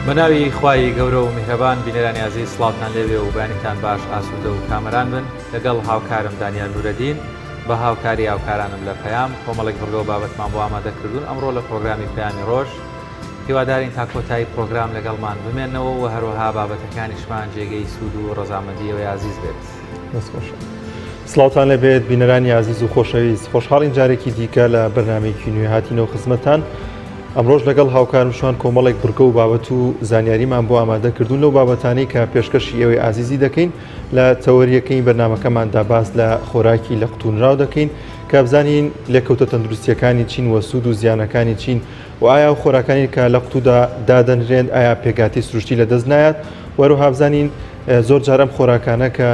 بەناوی خوای گەورە و میهرەبان بینەرانی ئازیز سڵاوتان لێبێ و بەیانیتان باش ئاسوودە و کامەران بن لەگەڵ هاوکارم دانیار نورەدین بە هاوکاری هاوکارانم لە پەیام کۆمەڵێک بڕگە و بابەتمان بۆ ئامادە کردوون ئەمڕۆ لە پرۆگرامی پەیامی ڕۆژ هیوادارین تا کۆتایی پرۆگرام لەگەڵمان بمێنەوە و هەروەها بابەتەکانیشمان جێگەی سوود و ڕەزامەندی ئێوەی ئازیز بێت. دەست خۆش. سڵاوتان لێبێت بینەرانی ئازیز و خۆشەویست خۆشحاڵین جارێکی دیکە لە بەرنمەیەکی نوێ هاتینەوە خزمەتان ئەمڕۆژ لەگەڵ هاوکارم شوان کۆمەڵێک بڕگە و بابەت و زانیاریمان بۆ ئامادە کردوون لەو بابەتانەی کە پێشکەشی ئێوەی ئازیزی دەکەین لە تەوەریەکەی بەرنمەکەماندا باس لە خۆراکی لە قوتونراو دەکەین کە بزانین لێکەوتە تەندروستیەکانی چین وە سوود و زیانەکانی چین و ئایا ئەو خۆراکانی کە لە قوتودا دادەنرێن ئایا پێکهاتەی سروشتی لەدەست نایات و هەروەها بزانین زۆر جار ئەم خۆراکانە کە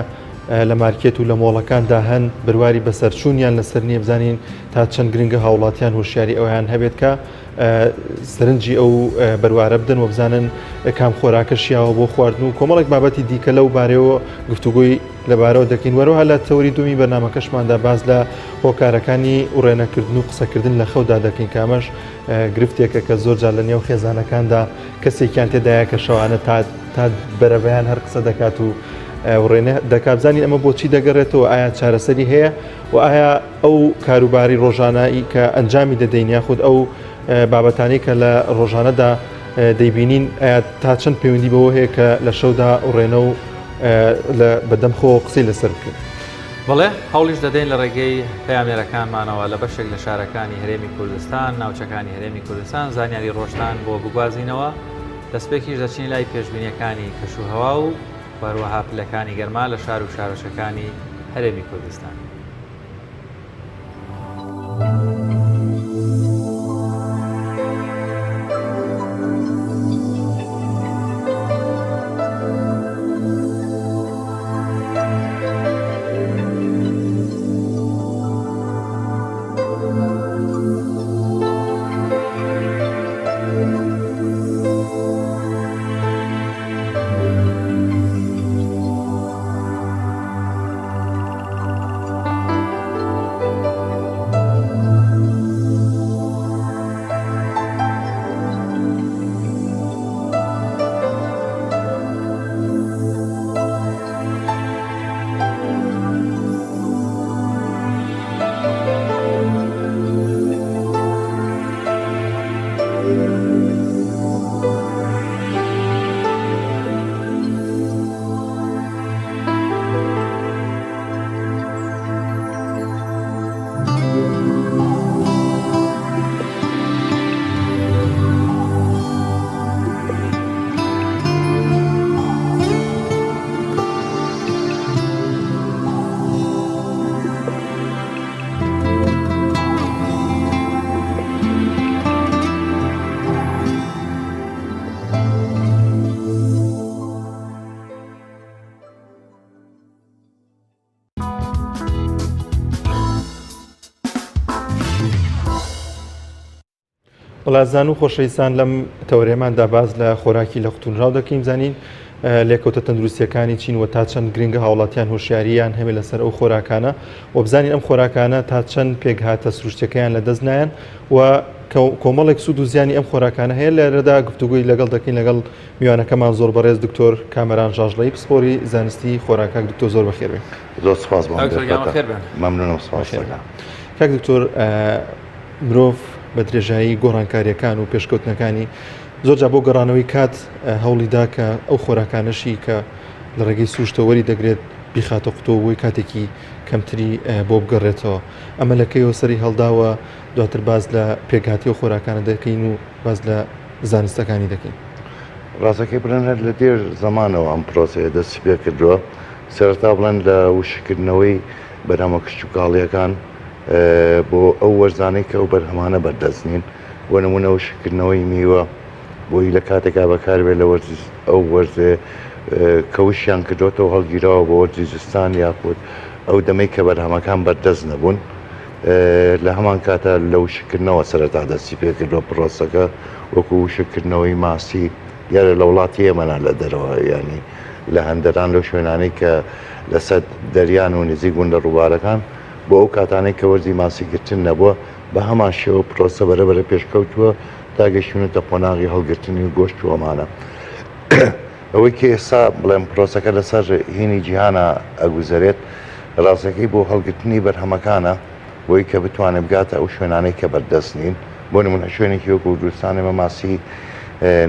لە مارکێت و لە مۆڵەکاندا هەن برواری بەسەرچوونیان لەسەر نییە بزانین تا چەند گرنگە هاوڵاتیان هۆشیاری ئەویان هەبێت کە سەرنجی ئەو بەروارە بدەن و بزانن کام خۆراکە شیاوە بۆ خواردن و کۆمەڵێک بابەتی دیکە لەو بارەوە گفتوگۆی لەبارەوە دەکەین وەرەوە لە تەوەری دومی بەرنمەکەشماندا باس لە هۆکارەکانی وڕێنەکردن و قسەکردن لە خەودا دەکەین کە ئەمەش گرفتێکە کە زۆر جار لە نێو خێزانەکاندا کەسێکیان تێدایە کە شەوانە تا تا بەرەبەیان هەر قسە دەکات و وڕێنە دەکات بزانین ئەمە بۆچی دەگەڕێتەوە ئایا چارەسەری هەیە و ئایا ئەو کاروباری ڕۆژانایی کە ئەنجامی دەدەین یاخود ئەو بابەتانەی کە لە ڕۆژانەدا دەیبینین ئایا تا چەند پەیوەندی بەوە هەیە کە لە شەودا وڕێنە و لە بەدەم خۆ قسەی لەسەر بکەین. بەڵێ، هەوڵیش دەدەین لە ڕێگەی پەیامنێرەکانمانەوە لە بەشێک لە شارەکانی هەرێمی کوردستان، ناوچەکانی هەرێمی کوردستان زانیاری ڕۆژتان بۆ بگوازینەوە. دەستپێکیش دەچین لای پێشبینییەکانی کەشوهەوا و هەروەها پلەکانی گەرما لە شار و شارۆچکەکانی هەرێمی کوردستان. وڵاتزان و خۆشەویستان لەم تەوەرەماندا باس لە خۆراکی لە قوتونراو دەکەین زانین لێکەوتە تەندروستیەکانی چین و تا چەند گرنگە هاوڵاتیان هۆشیاریان هەبێت لەسەر ئەو خۆراکانە و بزانین ئەم خۆراکانە تا چەند پێکهاتە سروشتەکەیان لە دەست نایەن و کۆمەڵێک سوود و زیانی ئەم خۆراکانە هەیە لێرەدا گفتوگۆی لەگەڵ دەکەین لەگەڵ میوانەکەمان زۆر بەڕێز دکتۆر کامەران ژاژڵەیی پسپۆری زانستی خۆراک کاک دکتۆر زۆر بەخێر بێن. زۆر سپاس بۆ ئەم دەرفەتە. مەمنونم سپاس دەکەم. کاک دکتۆر مرۆڤ بە درێژایی گۆڕانکاریەکان و پێشکەوتنەکانی زۆر جا بۆ گەڕانەوەی کات هەوڵی دا کە ئەو خۆراکانەشی کە لە ڕێگەی سروشتەوە وەری دەگرێت بیخاتە قوتەوە بۆی کاتێکی کەمتری بۆ بگەڕێتەوە ئەمە لە کەیەوە سەری هەڵداوە دواتر باس لە پێکهاتەی ئەو خۆراکانە دەکەین و باس لە زانستەکانی دەکەین. ڕاستەکەی بڵێن هەر لە دێر زەمانەوە ئەم پرۆسەیە دەستی پێ کردووە، سەرەتا بڵێن لە وشککردنەوەی بەرهەمە کشتوکاڵییەکان بۆ ئەو وەرزانەی کە ئەو بەرهەمانە بەردەست نین، بۆ نموونە وشککردنەوەی میوە بۆی لە کاتێکا بەکاربێت لە وەرزی ئەو وەرزێ کە وشیان کردووەتەوە هەڵگیراوە بۆ وەرزی زستان یاخود ئەو دەمەی کە بەرهەمەکان بەردەست نەبوون. لە هەمان کاتا لە وشککردنەوە سەرەتا دەستی پێکردووە پرۆسەکە وەکو وشککردنەوەی ماسی دیارە لە وڵاتی ئێمە نا لە دەرەوە یانی لە هەندەران لەو شوێنانەی کە لەسەر دەریان و نزیک بوون لە ڕووبارەکان بۆ ئەو کاتانەی کە وەرزی ماسی گرتن نەبووە بە هەمان شێوە پرۆسە بەرە بەرە پێشکەوتووە تا گەشتونەتە قۆناغی هەڵگرتنی گۆشت و ئەمانە. ئەوەی کە ئێستا بڵێم پرۆسەکە لەسەر هینی جیهانە ئەگوزەرێت ڕاستەکەی بۆ هەڵگرتنی بەرهەمەکانە بۆی کە بتوانێت بگاتە ئەو شوێنانەی کە بەردەست نین بۆ نمونە شوێنێکی وەکو کوردستان ئێمە ماسی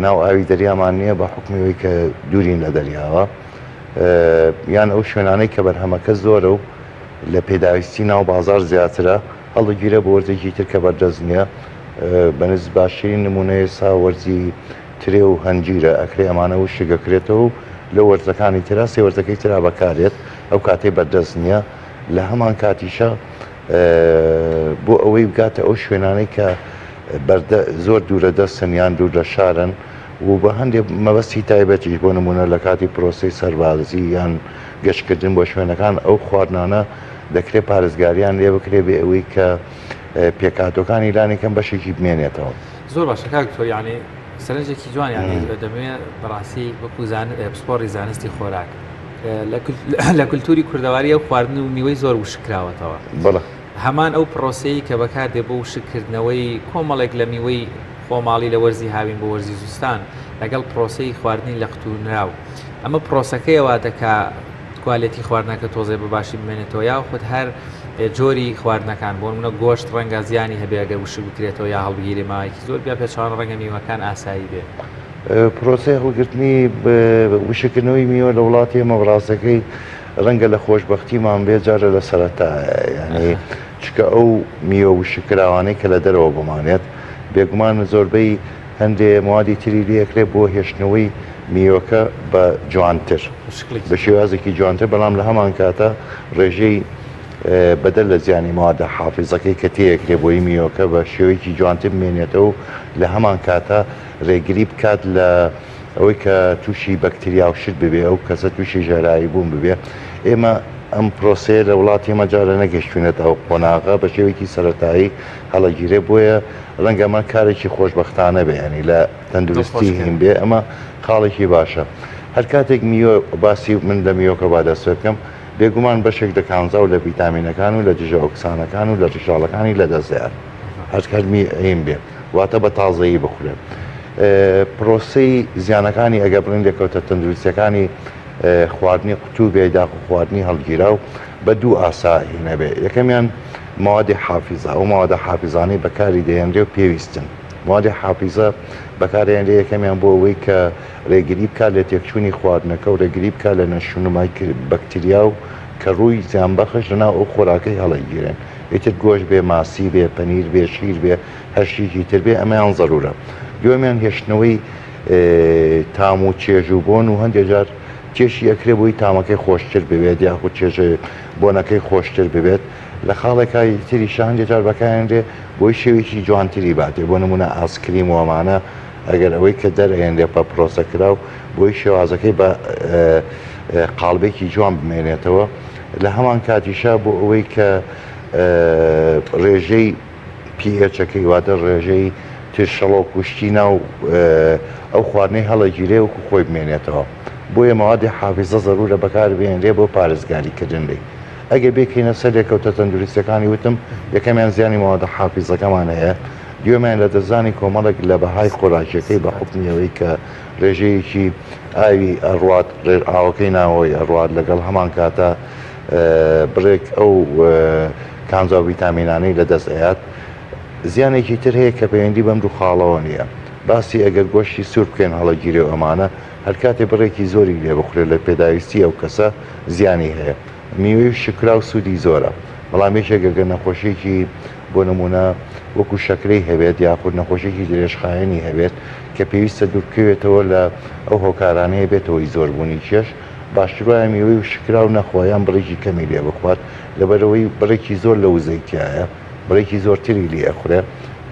ناو ئاوی دەریامان نییە بە حکومی ئەوەی کە دوورین لە دەریاوە یان ئەو شوێنانەی کە بەرهەمەکە زۆرە و لە پێداویستی ناو بازار زیاترە هەڵدەگیرە بۆ وەرزێکی تر کە بەردەست نییە بەنز باشترین نمونە ئێستا وەرزی ترێ و هەنجیرە ئەکرێ ئەمانە وشک ئەکرێتەوە و لە وەرزەکانی ترا سێ وەرزەکەی ترا بەکارێت ئەو کاتەی بەردەست نییە لە هەمان کاتیشا بۆ ئەوەی بگاتە ئەو شوێنانەی کە بەردە زۆر دوورە دەستن یان دوور لە شارن و بە هەندێک مەبەستی تایبەتیش بۆ نمونە لە کاتی پرۆسەی سەربازی یان گەشتکردن بۆ شوێنەکان ئەو خواردنانە دەکرێت پارێزگاریان لێ بکرێ بێ ئەوەی کە پێکهاتەکانی لانی کەم بەشێکی بمێنێتەوە. زۆر باشە کاک دکتۆر یعنی سەرنجێکی جوان یعنی دەمەوێت بەڕاستی وەکو پسپۆڕی زانستی خۆراک لە کولتوری کوردەواری ئەو خواردن و میوەی زۆر وشکراوەتەوە هەمان ئەو پرۆسەی کە بەکاردێ بۆ وشککردنەوەی کۆمەڵێک لە میوەی خۆماڵی لە وەرزی هاوین بۆ وەرزی زستان لەگەڵ پرۆسەی خواردنی لە قوتونراو ئەمە پرۆسەکەیەوە دەکا quality خواردنەکە تۆزێ بە باشی بمێنێتەوە یاخود هەر جۆری خواردنەکان بۆ منە گۆشت ڕەنگە زیانی هەبێ ئەگەر وشک بکرێتەوە یا هەڵبگیرێ ماوەیەکی زۆر بیا پێچوان ڕەنگە میوەکان ئاسایی بێ. پرۆسەی هەڵگرتنی وشککردنەوەی میوە لە وڵاتی ئێمە بەڕاستەکەی ڕەنگە لە خۆشبەختیمان بێ جارە لە سەرەتایە یعنی چکە ئەو میوە وشککراوانەی کە لە دەرەوە بمانێت بێگومان زۆربەی هەندێ موادی تری لێکرێ بۆ هێشتنەوەی میوەکە بە جوانتر بە شێوازێکی جوانتر بەڵام لە هەمان کاتە ڕێژەی بەدەر لە زیانی موادە حافیزەکەی کە تێیەکرێ بۆی میوەکە بە شێوەیەکی جوانتر بمێنێتەوە لە هەمان کاتە ڕێگری بکات لە ئەوەی کە تووشی بەکتریا و شت ببێ ئەو کەسە تووشی ژەهراوی بوون ببێ ئێمە ئەم پرۆسەیە لە وڵاتی ئێمە جارە نەگەشتوینەتە ئەو قۆناغە بە شێوەیەکی سەرەتایی هەڵەگیرێ بۆیە ڕەنگە ئەمە کارێکی خۆشبەختانە بێ ینی لە تەندروستی هین بێ ئەمە خاڵێکی باشە هەر کاتێک میوە باسی من لە میوەکە با دەست پێ بکەم بێگومان بەشێک لە کانزا و لە ڤیتامینەکان و لە دژە ئۆکسانەکان و لە ڕیشاڵەکانی لەدەست دەیات هەر هەر هین بێ واتە بە تازەیی بخورێت. پرۆسەی زیانەکانی ئەگەر بڵێین لێکەوتە تەندروستیەکانی خواردنی قوتوو بێ یاخو خواردنی هەڵگیراو بە دوو ئاسا هینەبێ یەکەمیان موادی حافیزە ئەو موادە حافیزانەی بەکاری دەهێنرێ و پێویستن موادی حافیزە بەکارهێنرێ یەکەمیان بۆ ئەوەی کە ڕێگری بکات لە تێکچوونی خواردنەکە و ڕێگری بکات لە نەشونمای بەکتریا و کە ڕووی زیانبەخش لەناو ئەو خۆراکەی هەڵەگیرێن ئیتر گۆشت بێ، ماسی بێ، پەنیر بێ، شیر بێ، هەر شتێکی تر بێ ئەمەیان زەرورە. دووەمیان هێشتنەوەی تام و چێژ و بۆن و هەندێک جار کێشی ئەکرێ بۆی تامەکەی خۆشتر ببێت یاخود چێژ بۆنەکەی خۆشتر ببێت لە خاڵێکای تریشا هەندێک جار بەکارێنرێ بۆی شێوێکی جوانتری باتێ بۆ نمونە ئاسکریم و ئەمانە ئەگەر ئەوەی کە دەرئێنرێ بە پرۆسە کراو بۆی شێوازەکەی بە قاڵبێکی جوان بمێنێتەوە لە هەمان کاتیشا بۆ ئەوەی کە ڕێژەی pH ەکەی واتە ڕێژەی ترشەڵۆک و شتی ناو ئەو خواردنەی هەڵەگیرێ وەکو خۆی بمێنێتەوە بۆیە مەوادی حافیزە زەرورە بەکاربهێنرێ بۆ پارێزگاریکردن لێی ئەگەر بێکەینە سەر لێکەوتە تەندروستیەکانی وتم یەکەمیان زیانی مەوادە حافیزەکەمان هەیە دووەمیان لەدەستدانی کۆمەڵێک لە بەهای خۆراکیەکەی بە حوکمی ئەوەی کە ڕێژەیەکی ئاوی ئەڕوات ئاوەکەی ناوەوەی ئەڕوات لەگەڵ هەمان کاتە بڕێک ئەو کانزا و ڤیتامینانەی لەدەست ئەیات زیانێکی تر هەیە کە پەیوەندی بەم دوو خاڵەوە نییە باسی ئەگەر گۆشتی سوور بکەین هەڵەگیرێ و ئەمانە هەر کاتێ بڕێکی زۆری لێ بخورێت لە پێداویستی ئەو کەسە زیانی هەیە میوەی شکراو سوودی زۆرە بەڵام یەکێک ئەگەر نەخۆشیەکی بۆ نموونە وەکو شەکرەی هەبێت یاخود نەخۆشیەکی درێژخایەنی هەبێت کە پێویستە دووربکەوێتەوە لە ئەو هۆکارانەیە بێتە هۆی زۆربوونی کێش، باشتر وایە میوەی وشککراو نەخوا یان بڕێکی کەمی لێ بخوات لەبەرئەوەی بڕێکی زۆر لە وزەی تیایە بڕێکی زۆرتری لێ ئەخورێ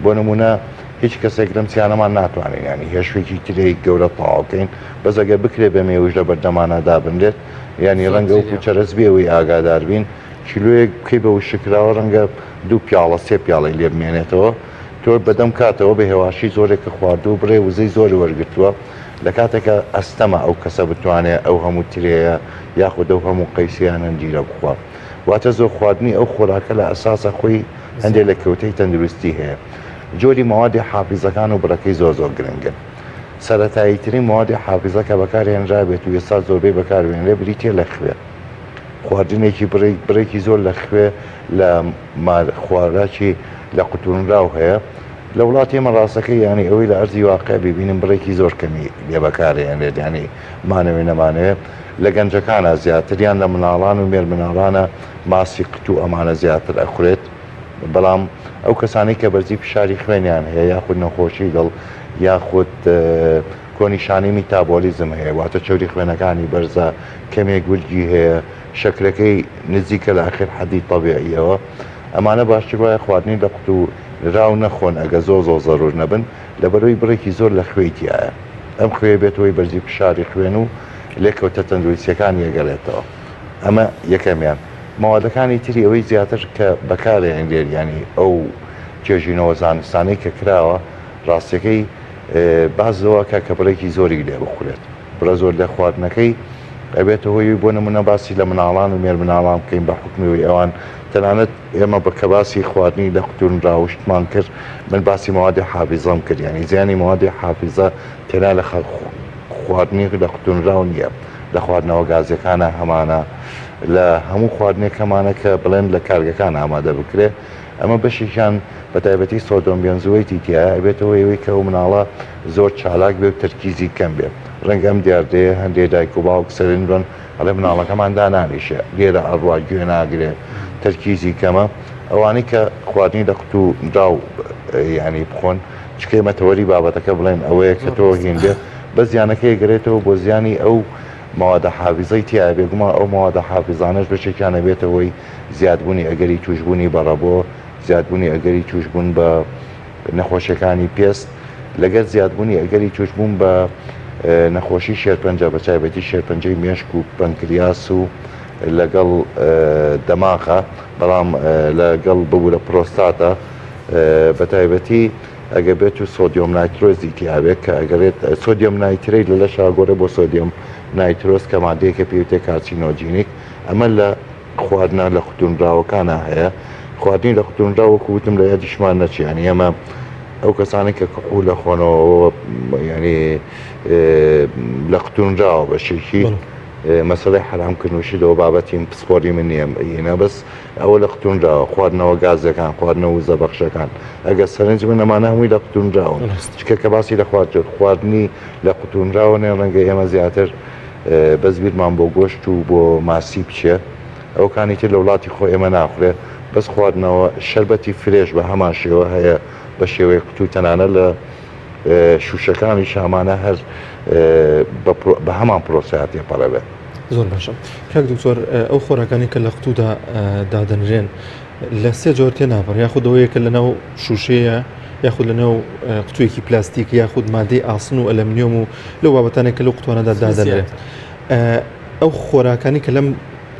بۆ نموونە هیچ کەسێک لەم سیانەمان ناتوانین یانی هێشوێکی ترێی گەورە تەواو کەین بەس ئەگەر بکرێ بە مێوژ لە بەردەمانا دابنرێت یانی ڕەنگە وەکو چەرەس بێ ئەوەی ئاگادار بین کیلۆیەک بکەی بە وشککراوە ڕەنگە دوو پیاڵە سێ پیاڵەی لێ بمێنێتەوە تۆ بەدەم کاتەوە بە هێواشی زۆرێک کە خواردوو بڕێ وزەی زۆری وەرگرتووە لە کاتێکا ئەستەمە ئەو کەسە بتوانێ ئەو هەموو ترێیە یاخود ئەو هەموو قەیسە یان هەنجیرە بخوا واتە زۆر خواردنی ئەو خۆراکە لە ئەساسا خۆی هەندێک لە کەوتەی تەندروستی هەیە جۆری مەوادی حافیزەکان و بڕەکەی زۆر زۆر گرنگن. سەرەتاییترین مەوادی حافیزە کە بەکارهێنرابێت و ئێستا زۆربەی بەکاربێنرێ بریتیە لە خوێ. خواردنێکی بڕێک بڕێکی زۆر لە خوێ لە خواراکی لە قوتونراو هەیە لە وڵاتی ئێمە ڕاستەکەی یانی ئەوەی لە ئەرزی واقع ببینم بڕێکی زۆر کەمی لێ بەکارهێنرێت یانی مانەوێ نەمانەوێ لە گەنجەکانە زیاتر یان لە مناڵان و مێرمناڵانە ماسی قوتو ئەمانە زیاتر ئەخورێت بەڵام ئەو کەسانەی کە بەرزی فشاری خوێنیان هەیە یاخود نەخۆشی دڵ یاخود کۆنیشانەی میتابۆلیزم هەیە واتە چەوری خوێنەکانی بەرزە کەمێک ورگی هەیە شەکرەکەی نزیکە لە ئاخر حەدی تەبیعیەوە ئەمانە باشتر وایە خواردنی لە قوتو راو نەخۆن ئەگە زۆ زۆ زەرور نەبن لەبەرەوەی بڕێکی زۆر لە خوێی تیایە ئەم خوێ بێت هۆی بەرزی فشاری خوێن و لێکەوتە تەندروستیەکانی ئەگەرێتەوە ئەمە یەکەمیان. مەوادەکانی تری ئەوەی زیاتر کە بەکارئەهێنرێت یانی ئەو توێژینەوە زانستانەی کە کراوە ڕاستیەکەی باس لەوە ئەکا کە بڕێکی زۆری لێ بخورێت بڕە زۆر لە خواردنەکەی ئەبێتە هۆی بۆ نمونە باسی لە مناڵان و مێرمناڵان بکەین بە حوکمی ئەوەی ئەوان تەنانەت ئێمە بە کە باسی خواردنی لە قوتونراوشتمان کرد من باسی مەوادی حافیزەم کرد یانی زیانی مەوادی حافیزە تەنیا لە خواردنی لە قوتونراو نییە لە خواردنەوە گازیەکانە هەمانە لە هەموو خواردنێک هەمانە کە بڵێن لە کارگەکان ئامادە بکرێ ئەمە بەشێکیان بە تایبەتی sodium benzoate ی تیایە ئەبێتە هۆی ئەوەی کە ئەو مناڵە زۆر چالاک بێ و تەرکیزی کەم بێ ڕەنگە ئەم دیاردەیە هەندێ دایک و باوک سەرنج بن ئەڵێ مناڵەکەمان دانانیشێ لێرە ئەڕوا گوێ ناگرێ تەرکیزی کەمە ئەوانەی کە خواردنی لە قوتوو نراو یانی بخۆن چونکە ئێمە تەوەری بابەتەکە بڵێن ئەوەیە کە تۆ هین بێ بەس زیانەکەی ئەگەرێتەوە بۆ زیانی ئەو مەوادە حافیزەی تیایە بێگومان ئەو مەوادە حافیزانەش بەشێکیان ئەبێتە هۆی زیادبوونی ئەگەری تووشبوونی بە ڕەبۆ، زیادبوونی ئەگەری تووشبوون بە نەخۆشیەکانی پێست، لەگەر زیادبوونی ئەگەری تووشبوون بە نەخۆشی شێرپەنجە بە تایبەتی شێرپەنجەی مێشک و پەنکریاس و لەگەڵ دەماغە بەڵام لەگەڵ ببورە پرۆستاتە بە تایبەتی ئەگەر بێت و sodium nitrose ی تیاوێت کە ئەگەرێت sodium nitrate لە لەشا گۆڕێ بۆ sodium nitrose کە مادەیەکە پێوتێ carcinogenic ئەمە لە خواردنە لە قوتونراوەکانا هەیە خواردنی لە قوتونراو وەکو وتم لە یادیشمان نەچێ یانی ئێمە ئەو کەسانەی کە کحول ئەخۆنەوە یانی لە قوتونراوە بەشێکی مەسەلەی حەرامکردن و شت ئەوە بابەتی پسپۆری من نییە هینا بەس ئەوە لە قوتونراوە خواردنەوە گازەکان خواردنەوە وزە بەخشەکان ئەگەر سەرنج من ئەمانە هەمووی لە قوتونراون چکە کە باسی لە خوارد خواردنی لە قوتونراوە نێ ڕەنگە ئێمە زیاتر بەس بیرمان بۆ گۆشت و بۆ ماسی بچێ ئەوکانی تر لە وڵاتی خۆ ئێمە ناخورێ بەس خواردنەوە شەربەتی fresh بە هەمان شێوە هەیە بە شێوەی قوتو تەنانە لە شوشەکانی شامانە هەر بە هەمان پرۆسەیا تێپەڕێ بێت. زۆر باشە کاک دکتۆر ئەو خۆراکانی کە لە قوتودا دادەنرێن لە سێ جۆر تێ ناپەڕ یاخود ئەوەیە کە لەناو شوشەیە یاخود لەناو قوتوویەکی پلاستیک یاخود مادەی ئاسن و ئەلەمنیۆم و لەو بابەتانێک کە لەو قوتوانەدا دادەنرێت ئەو خۆراکانی کە لەم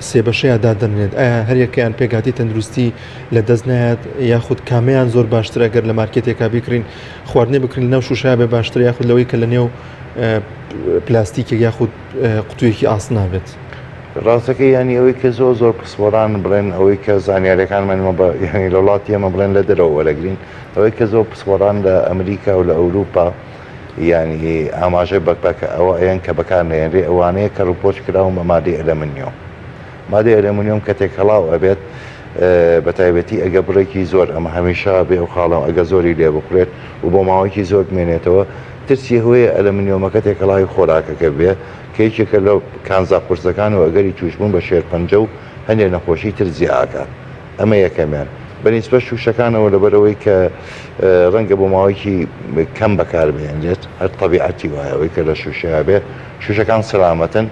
سێ بەشەیە دادەنرێت ئایا هەریەکەیان پێکاتی تەندروستی لە دەست نایەت یاخود کامیان زۆر باشتر ئەگەر لە مارکێتێکا بیکڕین خواردنێ بکرین لەناو شوشەیا بێ باشتر یاخود لەوەی کە لە نێو پلاستیکێک یاخود قوتوویەکی ئاسنا بێت. ڕاستەکەی یانی ئەوەی کە زۆر زۆر پسپۆران بڵێن ئەوەی کە زانیاریەکانمان ئێمە بە یانی لە وڵاتی ئێمە بڵێن لە دەرەوە وەرەگرین ئەوەی کە زۆر پسپۆران لە ئەمریکا و لە ئەوروپا یانی ئاماژە بە بە ئەوە ئەیەن کە بەکار نەیەنرێ ئەوانەیە کە ڕوپۆش کراون بە مادەی ئەلەمنیۆم مادەی ئەلەمنیۆم کە تێکەڵاو ئەبێت بە تایبەتی ئەگە بڕێکی زۆر ئەمە هەمیشە بێ ئەو خاڵە ئەگە زۆری لێ بخورێت و بۆ ماوەیەکی زۆر بمێنێتەوە ترسی هەیە ئەلەمنیۆمەکە تێکەڵاوی خۆراکەکە بێ کە یەکێکە لە کانزا قورسەکان و ئەگەری تووشبوون بە شێرپەنجە و هەندێک نەخۆشی تر زیائەکات ئەمە یەکەمیان. بە نیسبەت شووشەکانەوە لەبەرئەوەی کە ڕەنگە بۆ ماوەیەکی کەم بەکاربهێنرێت هەر تەبیعەتی وایە ئەوەی کە لە شووشەیا بێ شووشەکان سەلامەتن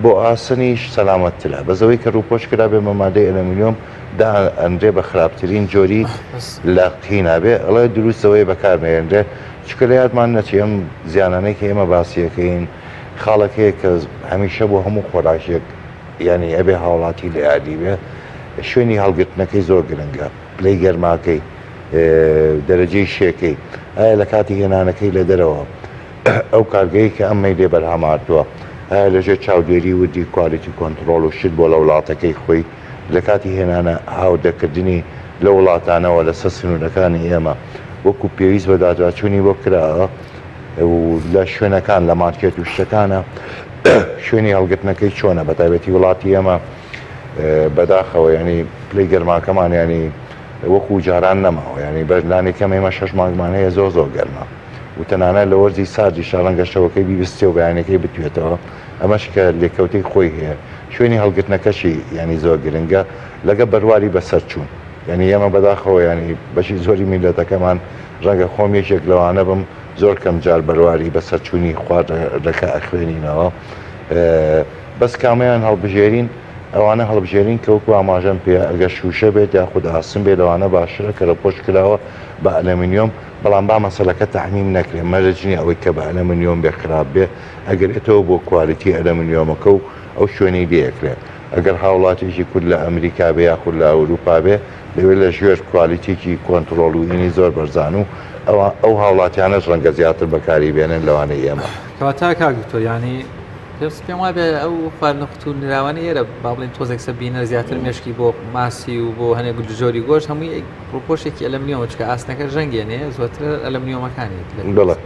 بۆ ئاسنیش سەلامەتترە بەس ئەوەی کە ڕووپۆش کرابێ بە مادەی ئەلەمنیۆم دائەنرێ بە خراپترین جۆری لە قینا بێ ئەڵێ دروست ئەوەیە بەکارنەهێنرێ چونکە لە یادمان نەچێ ئەم زیانانەی کە ئێمە باسی ئەکەین خاڵێک هەیە کە هەمیشە بۆ هەموو خۆراکێک یانی ئەبێ هاوڵاتی لە یادی بێ شوێنی هەڵگرتنەکەی زۆر گرنگە پلەی گەرماکەی دەرەجەی شێکەی ئایا لە کاتی هێنانەکەی لە دەرەوە ئەو کارگەی کە ئەمەی لێ بەرهەماتووە ئایا لەژێر چاودێری وردی quality control و شت بۆ لە وڵاتەکەی خۆی لە کاتی هێنانە هاوردەکردنی لە وڵاتانەوە لەسەر سنوورەکانی ئێمە وەکو پێویست بە دادواچوونی بۆ کراوە. و لە شوێنەکان لە مارکێت و شتەکانە شوێنی هەڵگرتنەکەی چۆنە بە تایبەتی وڵاتی ئێمە بەداخەوە ینی پلەی گەرماکەمان ینی وەکو جاران نەماوە ینی بەش لانی کەم ئێمە شەش مانگمان هەیە زۆر زۆر گەرمە و تەنانەت لە وەرزی ساردیشا ڕەنگە شەوەکەی بیبستێ و بەیانەکەی بتوێتەوە ئەمەش کە لێکەوتەی خۆی هەیە شوێنی هەڵگرتنەکەشی ینی زۆر گرنگە لەگە بەرواری بەسەرچوون یانی ئێمە بەداخەوە یانی بەشی زۆری میللەتەکەمان ڕەنگە خۆم یەکێک لەوانە بم زۆر کەم جار بەرواری بەسەرچوونی خواردنەکە ئەخوێنینەوە بەس کامەیان هەڵبژێرین ئەوانە هەڵبژێرین کە وەکو ئاماژەم پێ ئەگەر شوشە بێت یاخود ئاسن بێت لەوانە باشترە کە ڕەپۆش کراوە بە ئەلەمنیۆم بەڵام با مەسەلەکە تەعمیم نەکرێ مەرج نییە ئەوەی کە بە ئەلەمنیۆم بێ خراپ بێ ئەگەرێتەوە بۆ quality ئەلەمنیۆمەکە و ئەو شوێنەی لێ ئەکرێ ئەگەر هاوڵاتیەکی کورد لە ئەمریکا بێ یاخود لە ئەوروپا بێ لەوێ لە ژێر quality ێکی کۆنتڕۆڵ و ئینی زۆر بەرزان و ئەوە ئەو هاوڵاتیانەش ڕەنگە زیاتر بەکاری بێنن لەوانەی ئێمە. کەواتە کاک دکتۆر یانی پێم وابێ ئەو خواردنە قوتوو نراوانە ئێرە با بڵێین تۆزێک سە بینەر زیاتر مێشکی بۆ ماسی و بۆ هەنێک جۆری گۆشت هەمووی ڕوپۆشێکی ئەلەمنیۆمە چکە ئاسنەکە ژەنگێنێ زۆرتر ئەلەمنیۆمەکانی بەڵێ.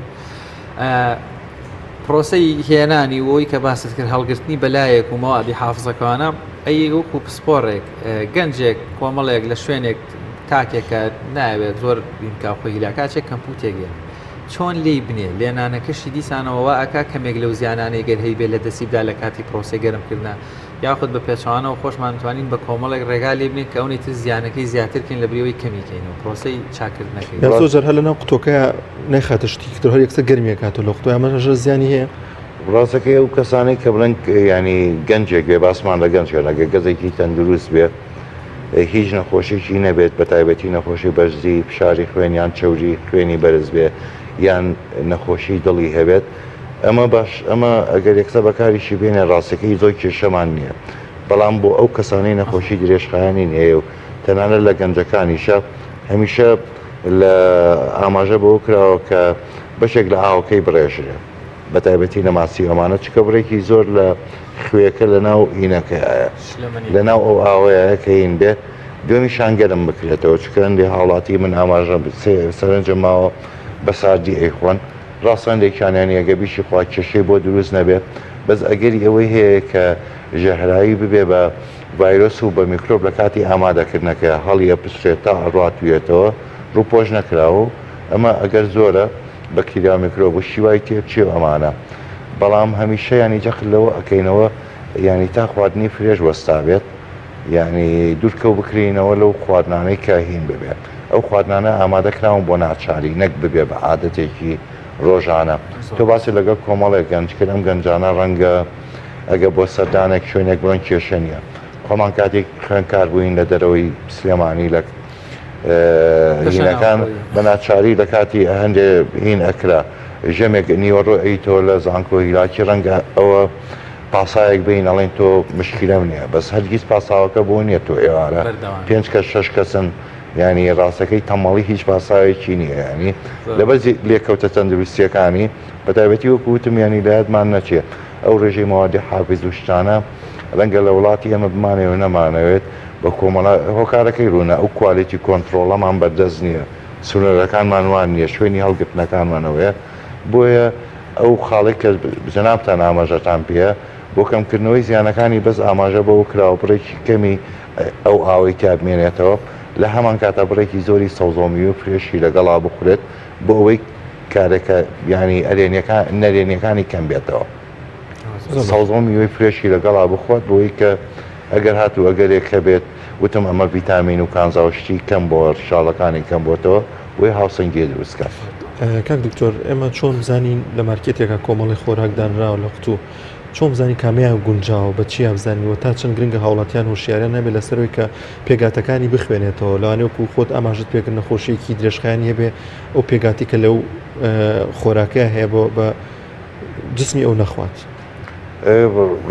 پرۆسەی هێنانی و ئەوەی کە باست کرد هەڵگرتنی بەلایەک و مەوادی حافزەکانە ئەی وەکو پسپۆڕێک گەنجێک کۆمەڵێک لە شوێنێک تاکێکە ناوێت زۆر بینکا خۆی هیلاکاچێک کەمپوتێک هێنێ چۆن لێی بنێ لێنانەکەشی دیسانەوە وا ئەکا کەمێک لەو زیانانەی گەر هەیبێ لە دەستی بدا لە کاتی پرۆسەی گەرمکردنا یاخود بە پێچەوانەوە خۆشمان توانین بە کۆمەڵێک ڕێگا لێ بنێین کە ئەونەی تر زیانەکەی زیاتر کەین لە بری ئەوەی کەمی کەینەوە پرۆسەی چاکردنەکەی. یا زۆر جار هەر لەناو قوتۆکەیا نایخاتە شتێکی تر هەر یەکسەر گەرمی ئەکاتەوە لە قوتۆ ئەمەش هەر زیانی هەیە؟ ڕاستەکەی ئەو کەسانەی کە بڵێن یانی گەنجێک بێ باسمان لە گەنج کرد ئەگەر گەزێکی تەندروست بێ هیچ نەخۆشیی نەبێت بە تایبەتی نەخۆشی بەرزی فشاری خوێن یان چەوری خوێنی بەرز بێ یان نەخۆشی دڵی هەبێت ئەمە باش ئەمە ئەگەر یەکسەر بەکاریشی بێنێ ڕاستەکەی زۆر کێشەمان نییە بەڵام بۆ ئەو کەسانەی نەخۆشی درێژخایەنی هەیە و تەنانەت لە گەنجەکانیشە هەمیشە لە ئاماژە بەوە کراوە کە بەشێک لە ئاوەکەی بڕێژرێ بە تایبەتی لە ماسی ئەمانە چکە بڕێکی زۆر لە خوێکە لە ناو ئینەکەیە لە ناو ئەو ئاوەیە کە هین بێ دوێنی گەرم بکرێتەوە چکە هەندێ هاوڵاتی من ئاماژە سەرنجم ماوە بە ساردی ئەیخۆن ڕاستە هەندێکیان یانی ئەگەر بیشی خوا کێشەی بۆ دروست نەبێت بەس ئەگەری ئەوەی هەیە کە ژەهراوی ببێ بە ڤایرۆس و بە میکرۆب لە کاتی ئامادەکردنەکە هەڵی ئەپچرێت تا ئەڕوات توێتەوە ڕووپۆش نەکراوە و ئەمە ئەگەر زۆرە بەکتریا و میکرۆب و شتی وای تێبچێ و ئەمانە بەڵام هەمیشە یانی جەخت لەوە ئەکەینەوە یانی تا خواردنی fresh وەستابێت یانی دوورکەو بکرێینەوە لەو خواردنانەی کە هین ببێ ئەو خواردنانە ئامادە کراون بۆ ناچاری نەک ببێ بە عادەتێکی ڕۆژانە تۆ باسی لەگەڵ کۆمەڵێک گەنج کرد ئەم گەنجانە ڕەنگە ئەگە بۆ سەردانێک شوێنێک بڕۆن کێشە نییە خۆمان کاتێک خوێندکار بووین لە دەرەوەی سلێمانی لە هینەکان بە ناچاری لە کاتی هەندێ هین ئەکرا ژەمێک نیوەڕۆ ئەیتەوە لە زانکۆ هیلاکی ڕەنگە ئەوە پاساوێک بێین ئەڵێن تۆ مشکیلەم نییە بەس هەرگیز پاساوەکە بۆ نییە تۆ ئێوارە پێنج کەس شەش کەسن ینی ڕاستەکەی تەمەڵی هیچ پاساوێکی نییە ینی لەبەر لێکەوتە تەندروستیەکانی بەتایبەتی وەکو وتم ینی لایەتمان نەچێ ئەو ڕێژەی مەوادی حافز و شتانە ڕەنگە لە وڵاتی ئێمە بمانەوێت و نەمانەوێت بە کۆمەڵە هۆکارەکەی ڕوونە ئەو quality control ەمان بەردەست نییە سنوورەکانمان وان نییە شوێنی هەڵگرتنەکانمانەوەیە بۆیە ئەو خاڵەی کە جەنابتان ئاماژەتان پێیە بۆ کەمکردنەوەی زیانەکانی بەس ئاماژە بەوە کراوە بڕێکی کەمی ئەو ئاوەی تیا بمێنێتەوە لە هەمان کاتا بڕێکی زۆری سەوزە و میوە fresh ی لەگەڵا بخورێت بۆ ئەوەی کارەکە یانی ئەرێنیەکان نەرێنیەکانی کەم بێتەوە سەوزە و میوەی fresh ی لەگەڵا بخوات بۆی کە ئەگەر هاتوو ئەگەرێک هەبێت وتم ئەمە ڤیتامین و کانزا و شتی کەم بۆ ڕیشاڵەکانی کەم بۆتەوە بۆی هاوسەنگیە دروست کات. کاک دکتۆر ئێمە چۆن بزانین لە مارکێتێکا کۆمەڵی خۆراک دانراوە لە قوتوو چۆن بزانین کامیان گونجاوە بە چیا بزانین و تا چەند گرنگە هاوڵاتیان هۆشیاریان هەبێت لەسەرەوەی کە پێکهاتەکانی بخوێنێتەوە لەوانەیە وەکو خۆت ئاماژەت پێکرد نەخۆشیەکی درێژخایەنی هەبێ ئەو پێکهاتی کە لەو خۆراکەیە هەیە بۆ بە جسمی ئەو نەخوات.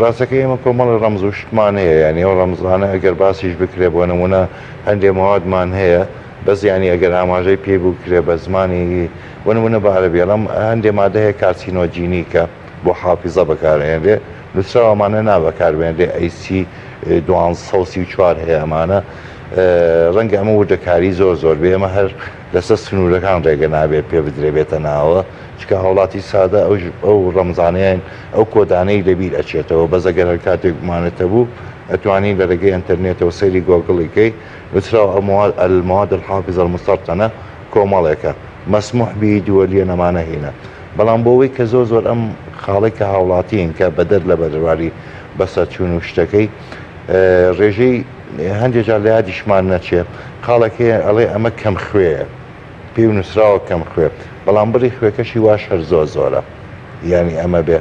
ڕاستەکەی ئێمە کۆمەڵی ڕەمز و شتمان هەیە یانی ئەو ڕەمزانە ئەگەر باسیش بکرێ بۆ نمونە هەندێ مەوادمان هەیە بەس یانی ئەگەر ئاماژەی پێی بکرێ بە زمانی بۆ نمونە بە عەرەبی ئەڵێم هەندێ مادە هەیە carcinogenic ە بۆ حافیزە بەکارئەهێنرێ نووسراوە ئەمانە نا بەکاربێنرێ ئەی سی 1234 هەیە ئەمانە. ڕەنگە ئەمە وردەکاری زۆر زۆر بێ ئەمە هەر لەسەر سنوورەکان ڕێگە نابێ پێ بدرێ بێتە ناوە چکە هاوڵاتی سادە ئەو ئەو ڕەمزانەیان ئەو کۆدانەی لەبیر ئەچێتەوە بەس ئەگەر هەر کاتێک گومانت هەبوو ئەتوانی لە ڕێگەی ئەنتەرنێتەوە سەیری گۆگڵی کەی نووسراوە المواد المواد الحافظە المسرطنە کۆمەڵێکە مسموح به دولیە نەمانە هینە بەڵام بۆ ئەوەی کە زۆر زۆر ئەم خاڵەی کە هاوڵاتیین کە بەدەر لە بەرواری بەسەرچوون و شتەکەی ڕێژەی هەندێک جار لە یادیشمان نەچێ خاڵێک هەیە ئەڵێ ئەمە کەم خوێیە پێی نووسراوە کەم خوێ بەڵام بڕی خوێکەشی واش هەر زۆر زۆرە یعنی ئەمە بێ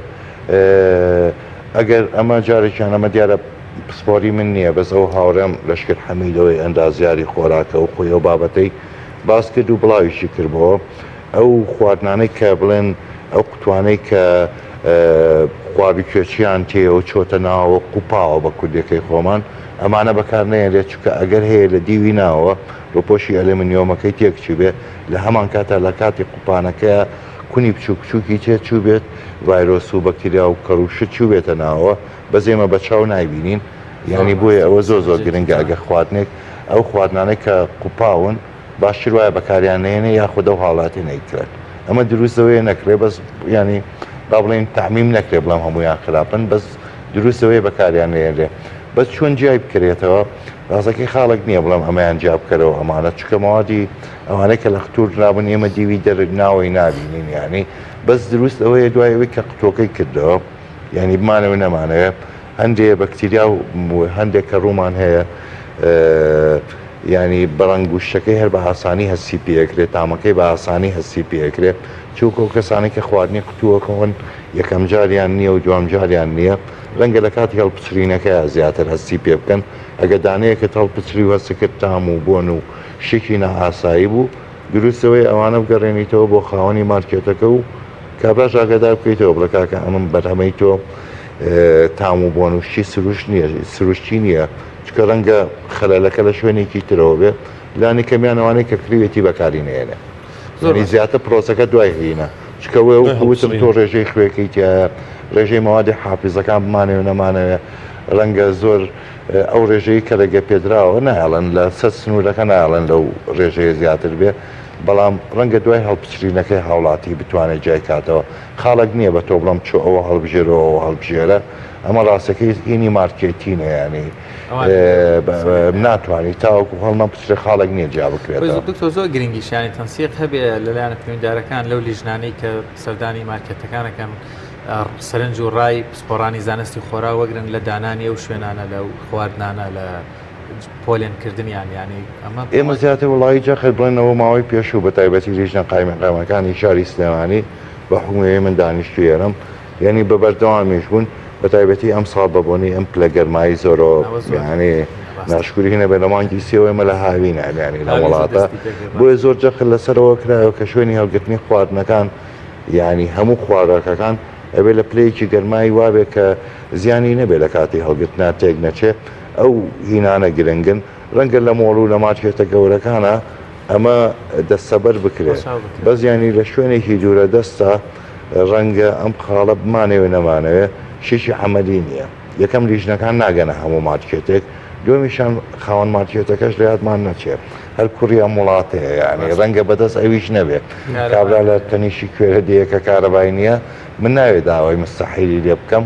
ئەگەر ئەمە جارێکیان ئەمە دیارە پسپۆری من نییە بەس ئەو هاوڕێم لەشکر حەمیدەوەی ئەندازیاری خۆراکە و خۆی ئەو بابەتەی باس کرد و بڵاویشی کردبەوە ئەو خواردنانەی کە بڵێن ئەو قوتوانەی کە خوابیکوێچیان تێیە و چۆتە ناوەوە قوپاوە بە کوردیەکەی خۆمان ئەمانە بەکار نەیەنرێت چونکە ئەگەر هەیە لە دیوی ناوەوە ڕوپۆشی ئەلەمنیۆمەکەی تێکچوبێ لە هەمان کاتا لە کاتی قوپانەکەیا کونی بچوک بچوکی تێ چوبێت ڤایرۆس و بەکتریا و کەڕو شت چوبێتە ناوەوە بەس ئێمە بە چاو نایبینین یانی بۆیە ئەوە زۆر زۆر گرنگە ئەگەر خواردنێک ئەو خواردنانەی کە قوپاون باشتر وایە بەکاریان نەیەنێ یاخود ئەو هاوڵاتی نەیکرێت ئەمە دروست ئەوەیە نەکرێ بەس ینی با بڵێین تەعمیم نەکرێ بڵێم هەمویان خراپن بەس دروست ئەوەیە بەکاریان نەیەنرێ بەس چۆن جیای بکرێتەوە ڕاستەکەی خاڵێک نییە بڵێم ئەمەیان جیا بکەرەوە ئەمانە چکە مەوادی ئەوانەی کە لە قتور نابن ئێمە دیوی دەر ناوەی نابینین یعنی بەس دروست ئەوەیە دوای ئەوەی کە قوتۆکەی کردەوە یعنی بمانەوە نەمانەوێ هەندێ بەکتریا و هەندێک کەڕوومان هەیە یانی بە ڕەنگ و شتەکەی هەر بە ئاسانی هەستی پێ ئەکرێ تامەکەی بە ئاسانی هەستی پێ ئەکرێ چونکە ئەو کەسانەی کە خواردنی قوتووە خۆن یەکەم جاریان نییە و دوام جاریان نییە ڕەنگە لە کاتی هەڵپچرینەکەیا زیاتر هەستی پێ بکەن ئەگەر دانەیەکت هەڵپچری و هەستت کرد تام و بۆن و شتێکی نائاسایی بوو دروست ئەوەیە ئەوانە بگەڕێنیتەوە بۆ خاوەنی مارکێتەکە و کابراش ئاگادار بکەیتەوە بڵێ کاکە ئەمە بەرهەمەی تۆ تام و بۆن و شتی سروشت نییە سروشتی نییە چونکە ڕەنگە خەلەلەکە لە شوێنێکی ترەوە بێ لانی کەمیان ئەوانەی کە کڕیوێتی بەکاری نەیەنێ یعنی زیاتر پرۆسەکە دوای هینە چکە وێ وتم تۆ ڕێژەی خوێکەی تایە ڕێژەی مەوادی حافیزەکان بمانەوێ نەمانەوێ ڕەنگە زۆر ئەو ڕێژەی کە ڕێگە پێدراوە نایەڵن لە سەر سنوورەکە نایەڵن لەو ڕێژەیە زیاتر بێ بەڵام ڕەنگە دوای هەڵپچرینەکەی هاوڵاتی بتوانێت جای کاتەوە خاڵێک نییە بە تۆ بڵم چۆ ئەوە هەڵبژێرەوە ئەوە هەڵبژێرە ئەمە ڕاستەکەی هینی مارکێتینە یانی ناتوانانی تاوەکو هەڵنەپچرێ خاڵێک نییە جیا بکرێتەوە. دکتۆر زۆر گرنگیش یانی تەنسیق هەبێ لەلایەنە پەیوەندیدارەکان لەو لیژنانەی کە سەردانی مارکێتەکان ئەکەن سەرنج و ڕای پسپۆڕانی زانستی خۆراک وەگرن لە دانانی ئەو شوێنانە لە خواردنانە لە پۆلێن کردنیان یانی ئەمە ئێمە زیاتر وڵی جەخت بڵێنەوە ماوەی پێشوو بە تایبەتی لیژنە قایمقامەکانی شاری سلێمانی بە حکومی من دانیشتوی ئێرەم یانی بە بەردەوامیش بوون بە تایبەتی ئەمساڵ بە بۆنەی ئەم پلە گەرمایی زۆرەوە یانی ناشکوری نەبێت لە مانگی سێوە ئێمە لە هاوینە یانی لە وڵاتە بۆیە زۆر جەخت لەسەرەوە کرایەوە کە شوێنی هەڵگرتنی خواردنەکان یانی هەموو خواراکەکان ئەبێ لە پلەیەکی گەرمایی وابێ کە زیانی نەبێ لە کاتی هەڵگرتنا تێک نەچێ ئەو هینانە گرنگن ڕەنگە لە مۆڵ و لە مارکێتە گەورەکانە ئەمە دەستەبەر بکرێ بەس یانی لە شوێنێکی دوورە دەستە ڕەنگە ئەم خاڵە بمانەوێ نەمانەوێ شتێکی عەمەلی نییە. یەکەم لیژنەکان ناگەنە هەموو مارکێتێک، دووەمیشان خاوەن مارکێتەکەش لە یادمان نەچێ هەر کوڕی ئەم وڵاتەیە یانی ڕەنگە بەدەست ئەویش نەبێ. کابرا لە تەنیشتی کوێرە دێیەکە کارەبای نییە، من ناوێ داوای مستەحیلی لێ بکەم،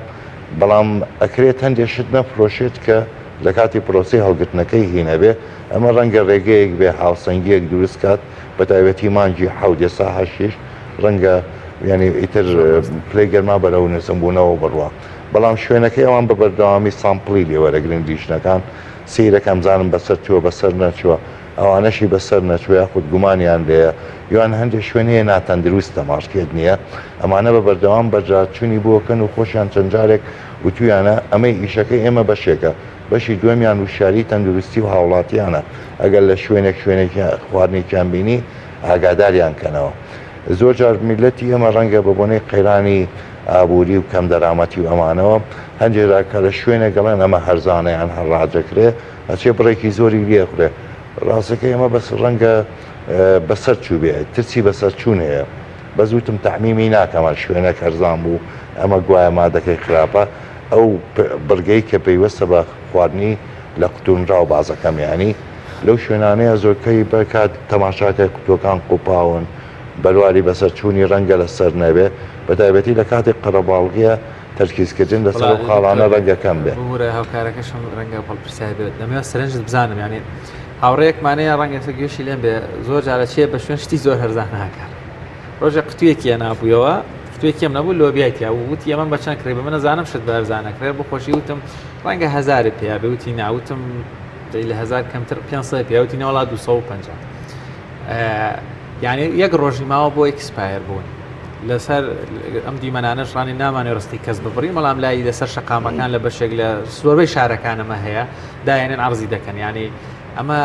بەڵام ئەکرێت هەندێ شت نەفرۆشێت کە لە کاتی پرۆسەی هەڵگرتنەکەی هی نەبێ، ئەمە ڕەنگە ڕێگەیەک بێ هاوسەنگییەک دروست کات، بەتایبەتی مانگی حەوت ئێستا هەشتیش ڕەنگە یانی ئیتر پلەی گەرما بەرەو نزمبوونەوە بڕوا بەڵام شوێنەکەی ئەوان بە بەردەوامی sample ی لێ وەرەگرن لیژنەکان سەیرەکەم بزانم بەسەر چووە بەسەر نەچووە ئەوانەشی بەسەر نەچووە یاخود گومانیان لێیە یان هەندێک شوێن هەیە ناتەندروستە مارکێت نییە ئەمانە بە بەردەوام بەرجاچوونی بۆکەن و خۆشیان چەند جارێک وتویانە ئەمەی ئیشەکەی ئێمە بەشێکە بەشی دووەمیان وشیاری تەندروستی و هاوڵاتیانە ئەگەر لە شوێنێک شوێنێکیان خواردنێکیان بینی ئاگاداریان کەنەوە. زۆر جار میللەتی ئێمە ڕەنگە بە بۆنەی قەیرانی ئابووری و کەم دەرامەتی و ئەمانەوە هەندێ جار کە لە شوێنێک ئەڵێن ئەمە هەرزانە یان هەر ڕادەکرێ ئەچێ بڕێکی زۆری لێ ئەخورێ. ڕاستەکەی ئەمە بەس ڕەنگە بەسەر چووبێ، ترسی بەسەرچوون هەیە. بەس وتم تەعمیمی ناکەم هەر شوێنێک هەرزان بوو ئەمە گوایە مادەکەی خراپە. ئەو بڕگەی کە پەیوەستە بە خواردنی لە قوتونراو بازەکەم یانی. لەو شوێنانەیە زۆرکەی بەکات تەماشاکە قوتوەکان قوپاون بەرواری بەسەرچوونی ڕەنگە لەسەر نەبێ بەتایبەتی لە کاتی قەرەباڵغیە تەرکیزکردن لەسەر ئەو خاڵانە ڕەنگە کەم بێ. ببورە هاوکارەکەشم ڕەنگە پەڵپرسیار بێت دەمەوێت سەرنجت بزانم یعنی هاوڕێیەکمانەیە ڕەنگە ئێستا گوێشی لێم بێ زۆر جارە چیە بە شوێن شتی زۆر هەرزان ناکات ڕۆژێ قوتویەکی نابوویەوە قوتویەکیم نەبوو لۆبیای تیا بوو وتی ئەمە بە چەند کڕی بە من نەزانم شت بە هەرزانە کڕێ بۆ خۆشی وتم ڕەنگە هەزارێ پیا بێ وتی ناوتم دەی لە هەزار کەمتر 500 پیا وتی نەوەڵا 250 یعنی یەک ڕۆژی ماوە بۆ expire بوون لەسەر ئەم دیمەنانەش ڕانی نامانێ ڕستی کەس ببڕین بەڵام لای لەسەر شەقامەکان لە بەشێک لە زۆربەی شارەکانەمە هەیە دایێنن عرضی دەکەن ینی ئەمە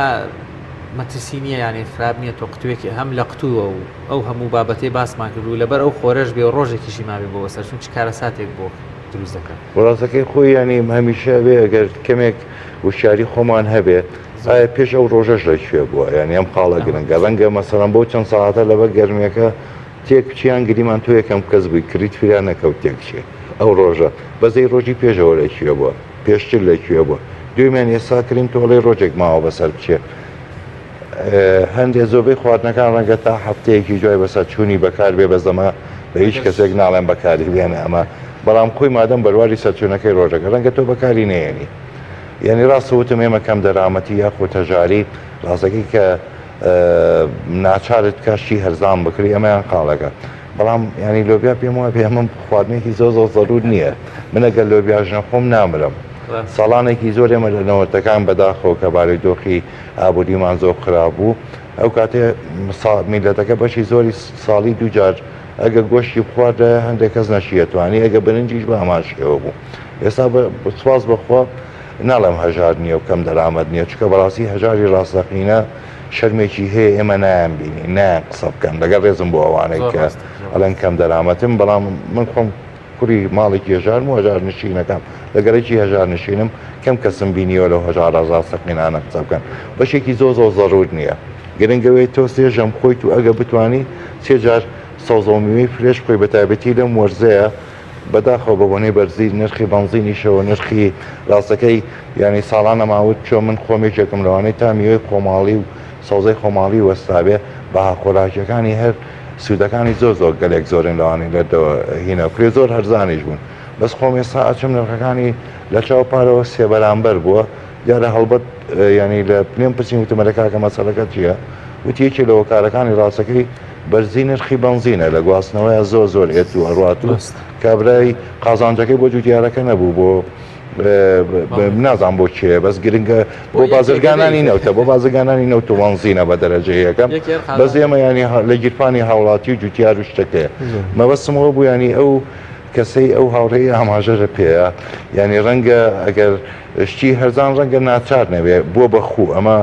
مەترسی نییە یانێ خراپ نییە تۆ قوتوێکی هەم لە قوتووە و ئەو هەموو بابەتەی باسمان کرد و لەبەر ئەو خۆرەش بێ و ڕۆژێکیشی مابێ بۆ سەرچون چ کارەساتێک بۆ دروست دەکەن. وڵاتەکەی خۆی ینی هەمیشە بێ ئەگەر کەمێک وشیاری خۆمان هەبێ ئایا پێش ئەو ڕۆژەش لە کوێ بووە یانی ئەم خاڵە گرنگە ڕەنگە مەسەڵەن بۆ چەند سەعاتە لەبەر گەرمیەکە تێک بچی یان گریمان تۆ یەکەم کەس بووی کڕیت فریا نەکەوت تێک بچێ ئەو ڕۆژە بەس ئەی ڕۆژی پێشەوە لە کوێ بووە پێشتر لە کوێ بووە دوێمیان ئێستا کرین تۆ ئەڵێی ڕۆژێک ماوە بەسەر بچێ هەندێ زۆربەی خواردنەکان ڕەنگە تا هەفتەیەکی دوای بەسەر چوونی بەکار بێ بەزەمە بە هیچ کەسێک ناڵێن بەکاری بێنە ئەمە بەڵام خۆی مادەم بەرواری سەرچوونەکەی ڕۆژەکە ڕەنگە تۆ بەکاری نەیەنی یانی ڕاستە وتم ئێمە کەم دەرامەتی یاخود هەژاری ڕاستەکەی کە ناچارت بکات شتی هەرزان بکری ئەمەیان خاڵەکە بەڵام ینی لۆبیا پێم وایە پێ ئەمە خواردنێکی زۆر زۆر زەرور نییە من ئەگەر لۆبیاش نەخۆم نامرم ساڵانێکی زۆر ئێمە لە نەوەتەکان بەداخەوە کە بارەی دۆخی ئابووریمان زۆر خراپ بوو ئەو کاتێ میلەتەکە بەشی زۆری ساڵی دووجار ئەگە گۆشتی بخواردە هەندێک کەس نەشیەتوانی ئەگە برنجیش بە هەمان شێوە بوو ئێستا سوپاس بەخوا ناڵێم هەژار نییە و کەم دەرامەت نییە چونکە بەڕاستی هەژاری ڕاستەقینە شەرمێکی هەیە ئێمە نایان بینین نایان قسە بکەن لەگەڵ ڕێزم بۆ ئەوانەی کە ئەڵێن کەم دەرامەتم بەڵام من خۆم کوڕی ماڵێکی هەژارم و هەژار نشینەکەم لە گەڕەکی هەژار نشینم کەم کەسم بینیوە لەو هەژارە ڕاستەقینانە قسە بکەن بەشێکی زۆر زۆر زەرور نییە گرنگەوەی تۆ سێ ژەم خۆیت و ئەگە بتانی سێ جار سەوزە و میوەی fresh بخۆی بەتایبەتی لەم وەرزەیە بەداخەوە بە بۆنەی بەرزی نرخی بەنزینیشەوە نرخی ڕاستەکەی یانی ساڵانە ماوت چۆ من خۆم یەکێکم لەوانەی تا میوەی خۆماڵی و سەوزەی خۆماڵی وەستابێ بەها خۆراکیەکانی هەر سوودەکانی زۆر زۆر گەلێک زۆرن لەوانەی لە هینە کرێ زۆر هەرزانیش بوون بەس خۆم ئێستا ئەچم نرخەکانی لە چاو پارەوە سێ بەرامبەر بووە دیارە هەڵبەت ینی لە پلێم پرسین وتمە لە کاکە مەسەلەکە چییە وتی یەکێ لە هۆکارەکانی ڕاستەکەی بەرزی نرخی بەنزینە لە گواستنەوەیە زۆر زۆر ئێت و ئەڕات و کابرای قازانجەکەی بۆ جوتیارەکە نەبوو بۆ نازان بۆ کێ بەس گرنگە بۆ بازرگانانی نەوتە بۆ بازرگانانی نەوت و بەنزینە بە دەرەجە یەکەم بەس ئێمە ینی لە گیرفانی هاوڵاتی و جوتیار و شتەکەیە مەبەستمەوە بوو ینی ئەو کەسەی ئەو هاوڕێی ئاماژەرە پێیە ینی ڕەنگە ئەگەر شتی هەرزان ڕەنگە ناچار نەبێ بووە بە خوو ئەمە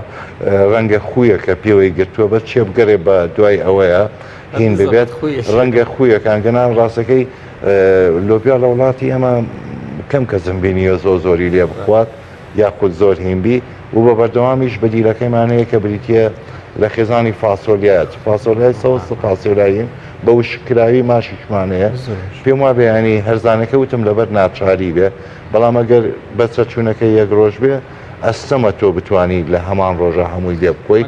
ڕەنگە خوویەکە پێوەی گرتووە بەس چێ بگەرێ بە دوای ئەوەیە هین ببێت ڕەنگە خوویەکان گەنا ڕاستەکەی لۆبیا لە وڵاتی ئەمە کەم کەسم بینیوە زۆر زۆری لێ بخوات یاخود زۆر هینبی و بە بەردەوامیش بەدیلەکەیمان هەیە کە بریتە لە خێزانی فاسۆلیات فاسۆلیای سەوز فاسۆلایین بە وشککراوی ماشیشمان هەیە پێم وابێ ینی هەرزانەکە وتم لەبەر ناچاری بێ بەڵام ئەگەر بەسەرچوونەکەی یەک ڕۆژ بێ ئەستەمە تۆ بتانی لە هەمان ڕۆژە هەمووی لێ بخۆی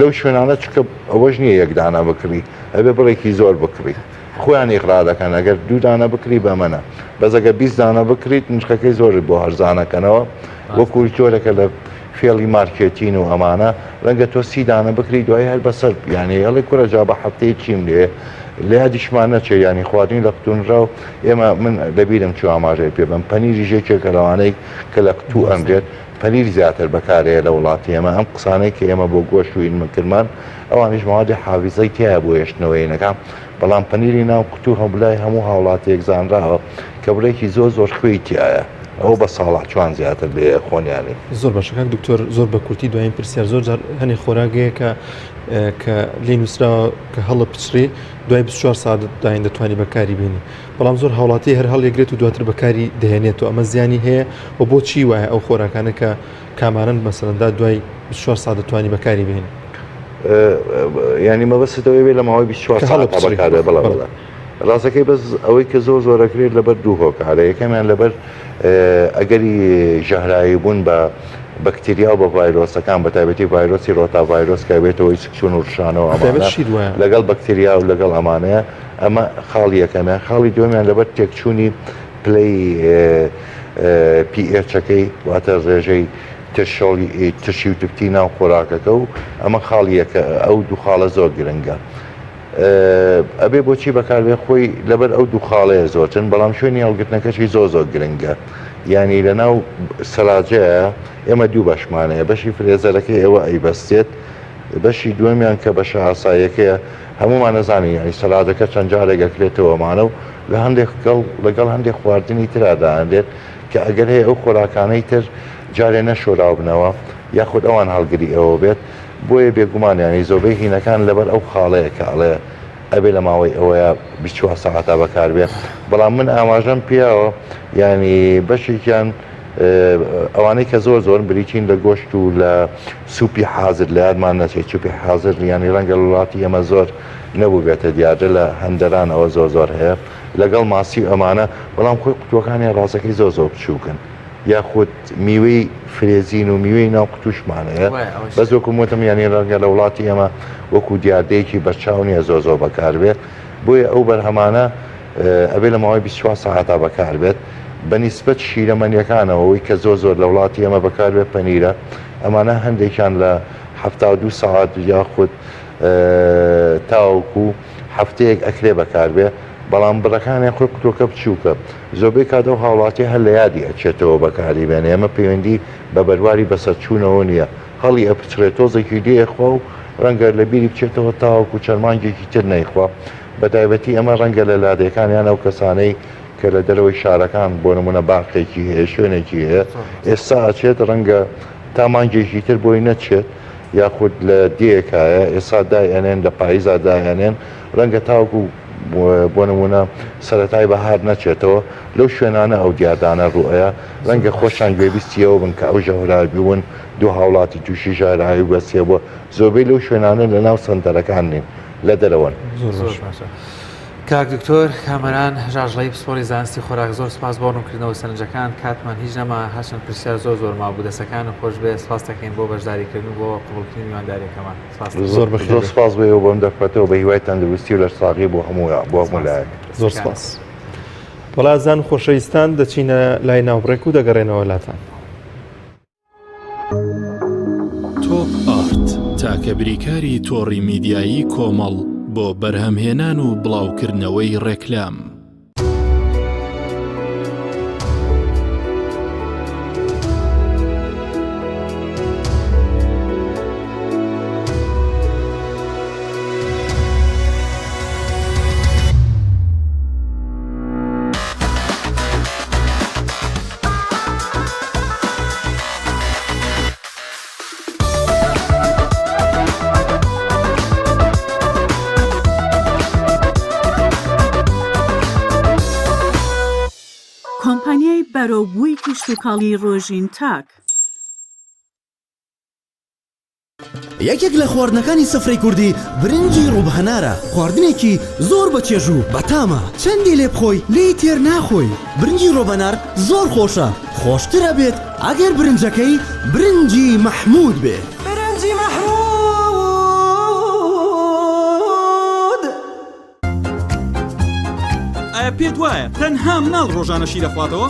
لەو شوێنانە چکە ئەوەش نییە یەک دانە بکڕی ئەبێ بڕێکی زۆر بکڕی خۆیان ئیغرا دەکەن ئەگەر دوو دانە بکری بەمەنە بەس ئەگەر 20 دانە بکریت نرخەکەی زۆر بۆ هەرزانەکەنەوە وەکو جۆرەکە لە فێڵی مارکێتین و ئەمانە ڕەنگە تۆ سی دانە بکری دوای هەر بەسەر یانێ ئەڵێ کورە جا بە هەفتەیە چیم لێ لە یادیشمان نەچێ یانی خواردنی لە قوتونراو ئێمە من لەبیرم چوو ئاماژەی پێ بەم پەنیریش یەکێکە لەوانەی کە لە قوتوو ئەنرێت پەنیر زیاتر بەکارەیە لە وڵاتی ئێمە ئەم قسانەی کە ئێمە بۆ گۆشت و ئینمەکرمان ئەوانیش مەوادی حافیزەی تایە بۆ هێشتنەوەینەکە بەڵام پەنیری ناو قوتوو هەمولای هەموو هاوڵاتیەک زانراوە کە بڕێکی زۆر زۆر خوێی تایە ئەو بە ساڵاچوان زیاتر لێ خۆنیانی. زۆر باشە کاک دکتۆر زۆر بە کورتی دوایین پرسیار زۆر جار هەنێ خۆراک هەیە کە کە لێ نووسراوە کە هەڵە پچڕی دوای 24 ساعت داین دەتوانی بەکاری بینی بەڵام زۆر هاوڵاتی هەر هەڵیگرێت و دواتر بەکاری دەهێنێتەوە ئەمە زیانی هەیە و بۆچی وایە ئەو خۆراکانە کە کامانەن مەسەلەن دوای 24 ساعت دەتوانی بەکاری بهێنی ینی مەبەستەوەی بێ لە ماوەی 24 ساعت بەکارێ بەڵێ بەڵێ ڕاستەکەی بەس ئەوەی کە زۆر زۆرەکرێت لەبەر دوو هۆکارە یەکەمیان لەبەر ئەگەری ژەهراوی بوون بە بەکتریا و بە ڤایرۆسەکان بە تایبەتی ڤایرۆسی ڕۆتا ڤایرۆس کە ئەبێتە هۆی سکچوون و ڕشانەوە ئەمانە لەگەڵ بەکتریا و لەگەڵ ئەمانەیە ئەمە خاڵی یەکەمیان خاڵی دووەمیان لەبەر تێکچوونی پلەی پی ئێچەکەی واتە ڕێژەی ترشەڵی ترشی و تفتی ناو خۆراکەکە و ئەمە خاڵی یەکە ئەو دوو خاڵە زۆر گرنگە. ئەبێ بۆچی بەکاربێ خۆی لەبەر ئەو دوو خاڵەیە زۆرترن بەڵام شوێنی هەڵگرتنەکەشی زۆر زۆر گرنگە یانی لەناو سەلاجەیە ئێمە دوو بەشمان هەیە بەشی فرێزەرەکەی ئێوە ئەیبەستێت بەشی دووەمیان کە بەشە ئاساییەکەیە هەمومان نەزانین یانی سەلاجەکە چەند جارێک ئەکرێتەوە ئەمانە و لە هەندێک گەڵ لەگەڵ هەندێک خواردنی ترا دانرێت کە ئەگەر هەیە ئەو خۆراکانەی تر جارێ نەشۆراوبنەوە یاخود ئەوان هەڵگری ئەوە بێت بۆیە بێگومان یانی زۆربەی هینەکان لەبەر ئەو خاڵەیە کە ئەڵێ ئەبێ لە ماوەی ئەوەیا 24 سەعاتا بەکاربێ بەڵام من ئاماژەم پیاوە یانی بەشێکیان ئەوانەی کە زۆر زۆرن بریتین لە گۆشت و لە سوپی حازر لە یادمان نەچێت سوپی حازر یانی ڕەنگە لە وڵاتی ئێمە زۆر نەبوو بێتە دیاردە لە هەندەران ئەوە زۆر زۆر هەیە لەگەڵ ماسی و ئەمانە بەڵام خۆی قوتوەکانیان ڕاستەکەی زۆر زۆر بچووکن یاخود میوەی فرێزین و میوەی ناو قوتوشمان هەیە بەس وەکو وتم یانی ڕەنگە لە وڵاتی ئێمە وەکو دیاردەیەکی بەرچاو نییە زۆر زۆر بەکاربێت بۆیە ئەو بەرهەمانە ئەبێ لە ماوەی 24 سەعاتا بەکاربێت بە نیسبەت شیرەمەنیەکانەوە ئەوەی کە زۆر زۆر لە وڵاتی ئێمە بەکاربێت پەنیرە ئەمانە هەندێکیان لە 72 سەعات یاخود تاوەکو هەفتەیەک ئەکرێ بەکاربێ بەڵام بڕەکانیان خۆی قوتوەکە بچووکە زۆربەی کات ئەو هاوڵاتیە هەر لە یادی ئەچێتەوە بەکاری بێنێ ئەمە پەیوەندی بە بەرواری بەسەرچوونەوە نییە هەڵی ئەپچڕێ تۆزێکی لێ ئەخوا و ڕەنگە لە بیری بچێتەوە تاوەکو چەند مانگێکی تر نەیخوا بەتایبەتی ئەمە ڕەنگە لە لادێکان یان ئەو کەسانەی کە لە دەرەوەی شارەکان بۆ نمونە باخێکی هەیە شوێنێکی هەیە ئێستا ئەچێت ڕەنگە تا مانگێکی تر بۆی نەچێت یاخود لە دێیەکایە ئێستا دایئەنێن لە پاییزا دایئەنێن ڕەنگە تاوەکو بۆ نمونە سەرەتای بەهار نەچێتەوە لەو شوێنانە ئەو دیاردانە ڕوئەیە ڕەنگە خۆشتان گوێبیستی ئەوە بن کە ئەو ژەهراوی بوون دوو هاوڵاتی تووشی ژەهراوی بەسیە بووە زۆربەی لەو شوێنانە لە ناو سەنتەرەکان نین لە دەرەوەن. زۆر باشە کاک دکتۆر کامەران ژاژڵەیی پسپۆڕی زانستی خۆراک زۆر سپاس بۆ ڕوونکردنەوە سەرنجەکان کاتمان هیچ نەما هەرچەند پرسیار زۆر زۆر مابوو دەسەکانت خۆش بێ سپاس دەکەین بۆ بەشداریکردن و بۆ قبوڵکردنی میوانداریەکەمان سپاس زۆر بەخێر زۆر سپاس بۆ ئێوە بۆم دەرفەتەوە بە هیوای تەندروستی و لەشساغی بۆ هەموو بۆ هەموو لایەک. زۆر سپاس. وەڵا ئازیزان و خۆشەویستان دەچینە لای ناوبڕێک و دەگەڕێنەوە لاتان. تۆپ ئارت تاکە بریکاری تۆڕی میدیایی کۆمەڵ بۆ بەرهەمهێنان و بڵاوکردنەوەی ڕێکلام. کۆمپانیای بەرەوبووی کشتوکاڵی ڕۆژین تاک. یەکێک لە خواردنەکانی سفرەی کوردی برنجی ڕووب هەنارە، خواردنێکی زۆر بە چێژ و بەتامە، چەندی لێ بخۆی لێی تێر ناخۆی، برنجی ڕۆبەنار زۆر خۆشە، خۆشتر ئەبێت ئەگەر برنجەکەی برنجی مەحموود بێ. برنجی مەحموود. ئایا پێت وایە تەنها مناڵ ڕۆژانە شیر ئەخواتەوە؟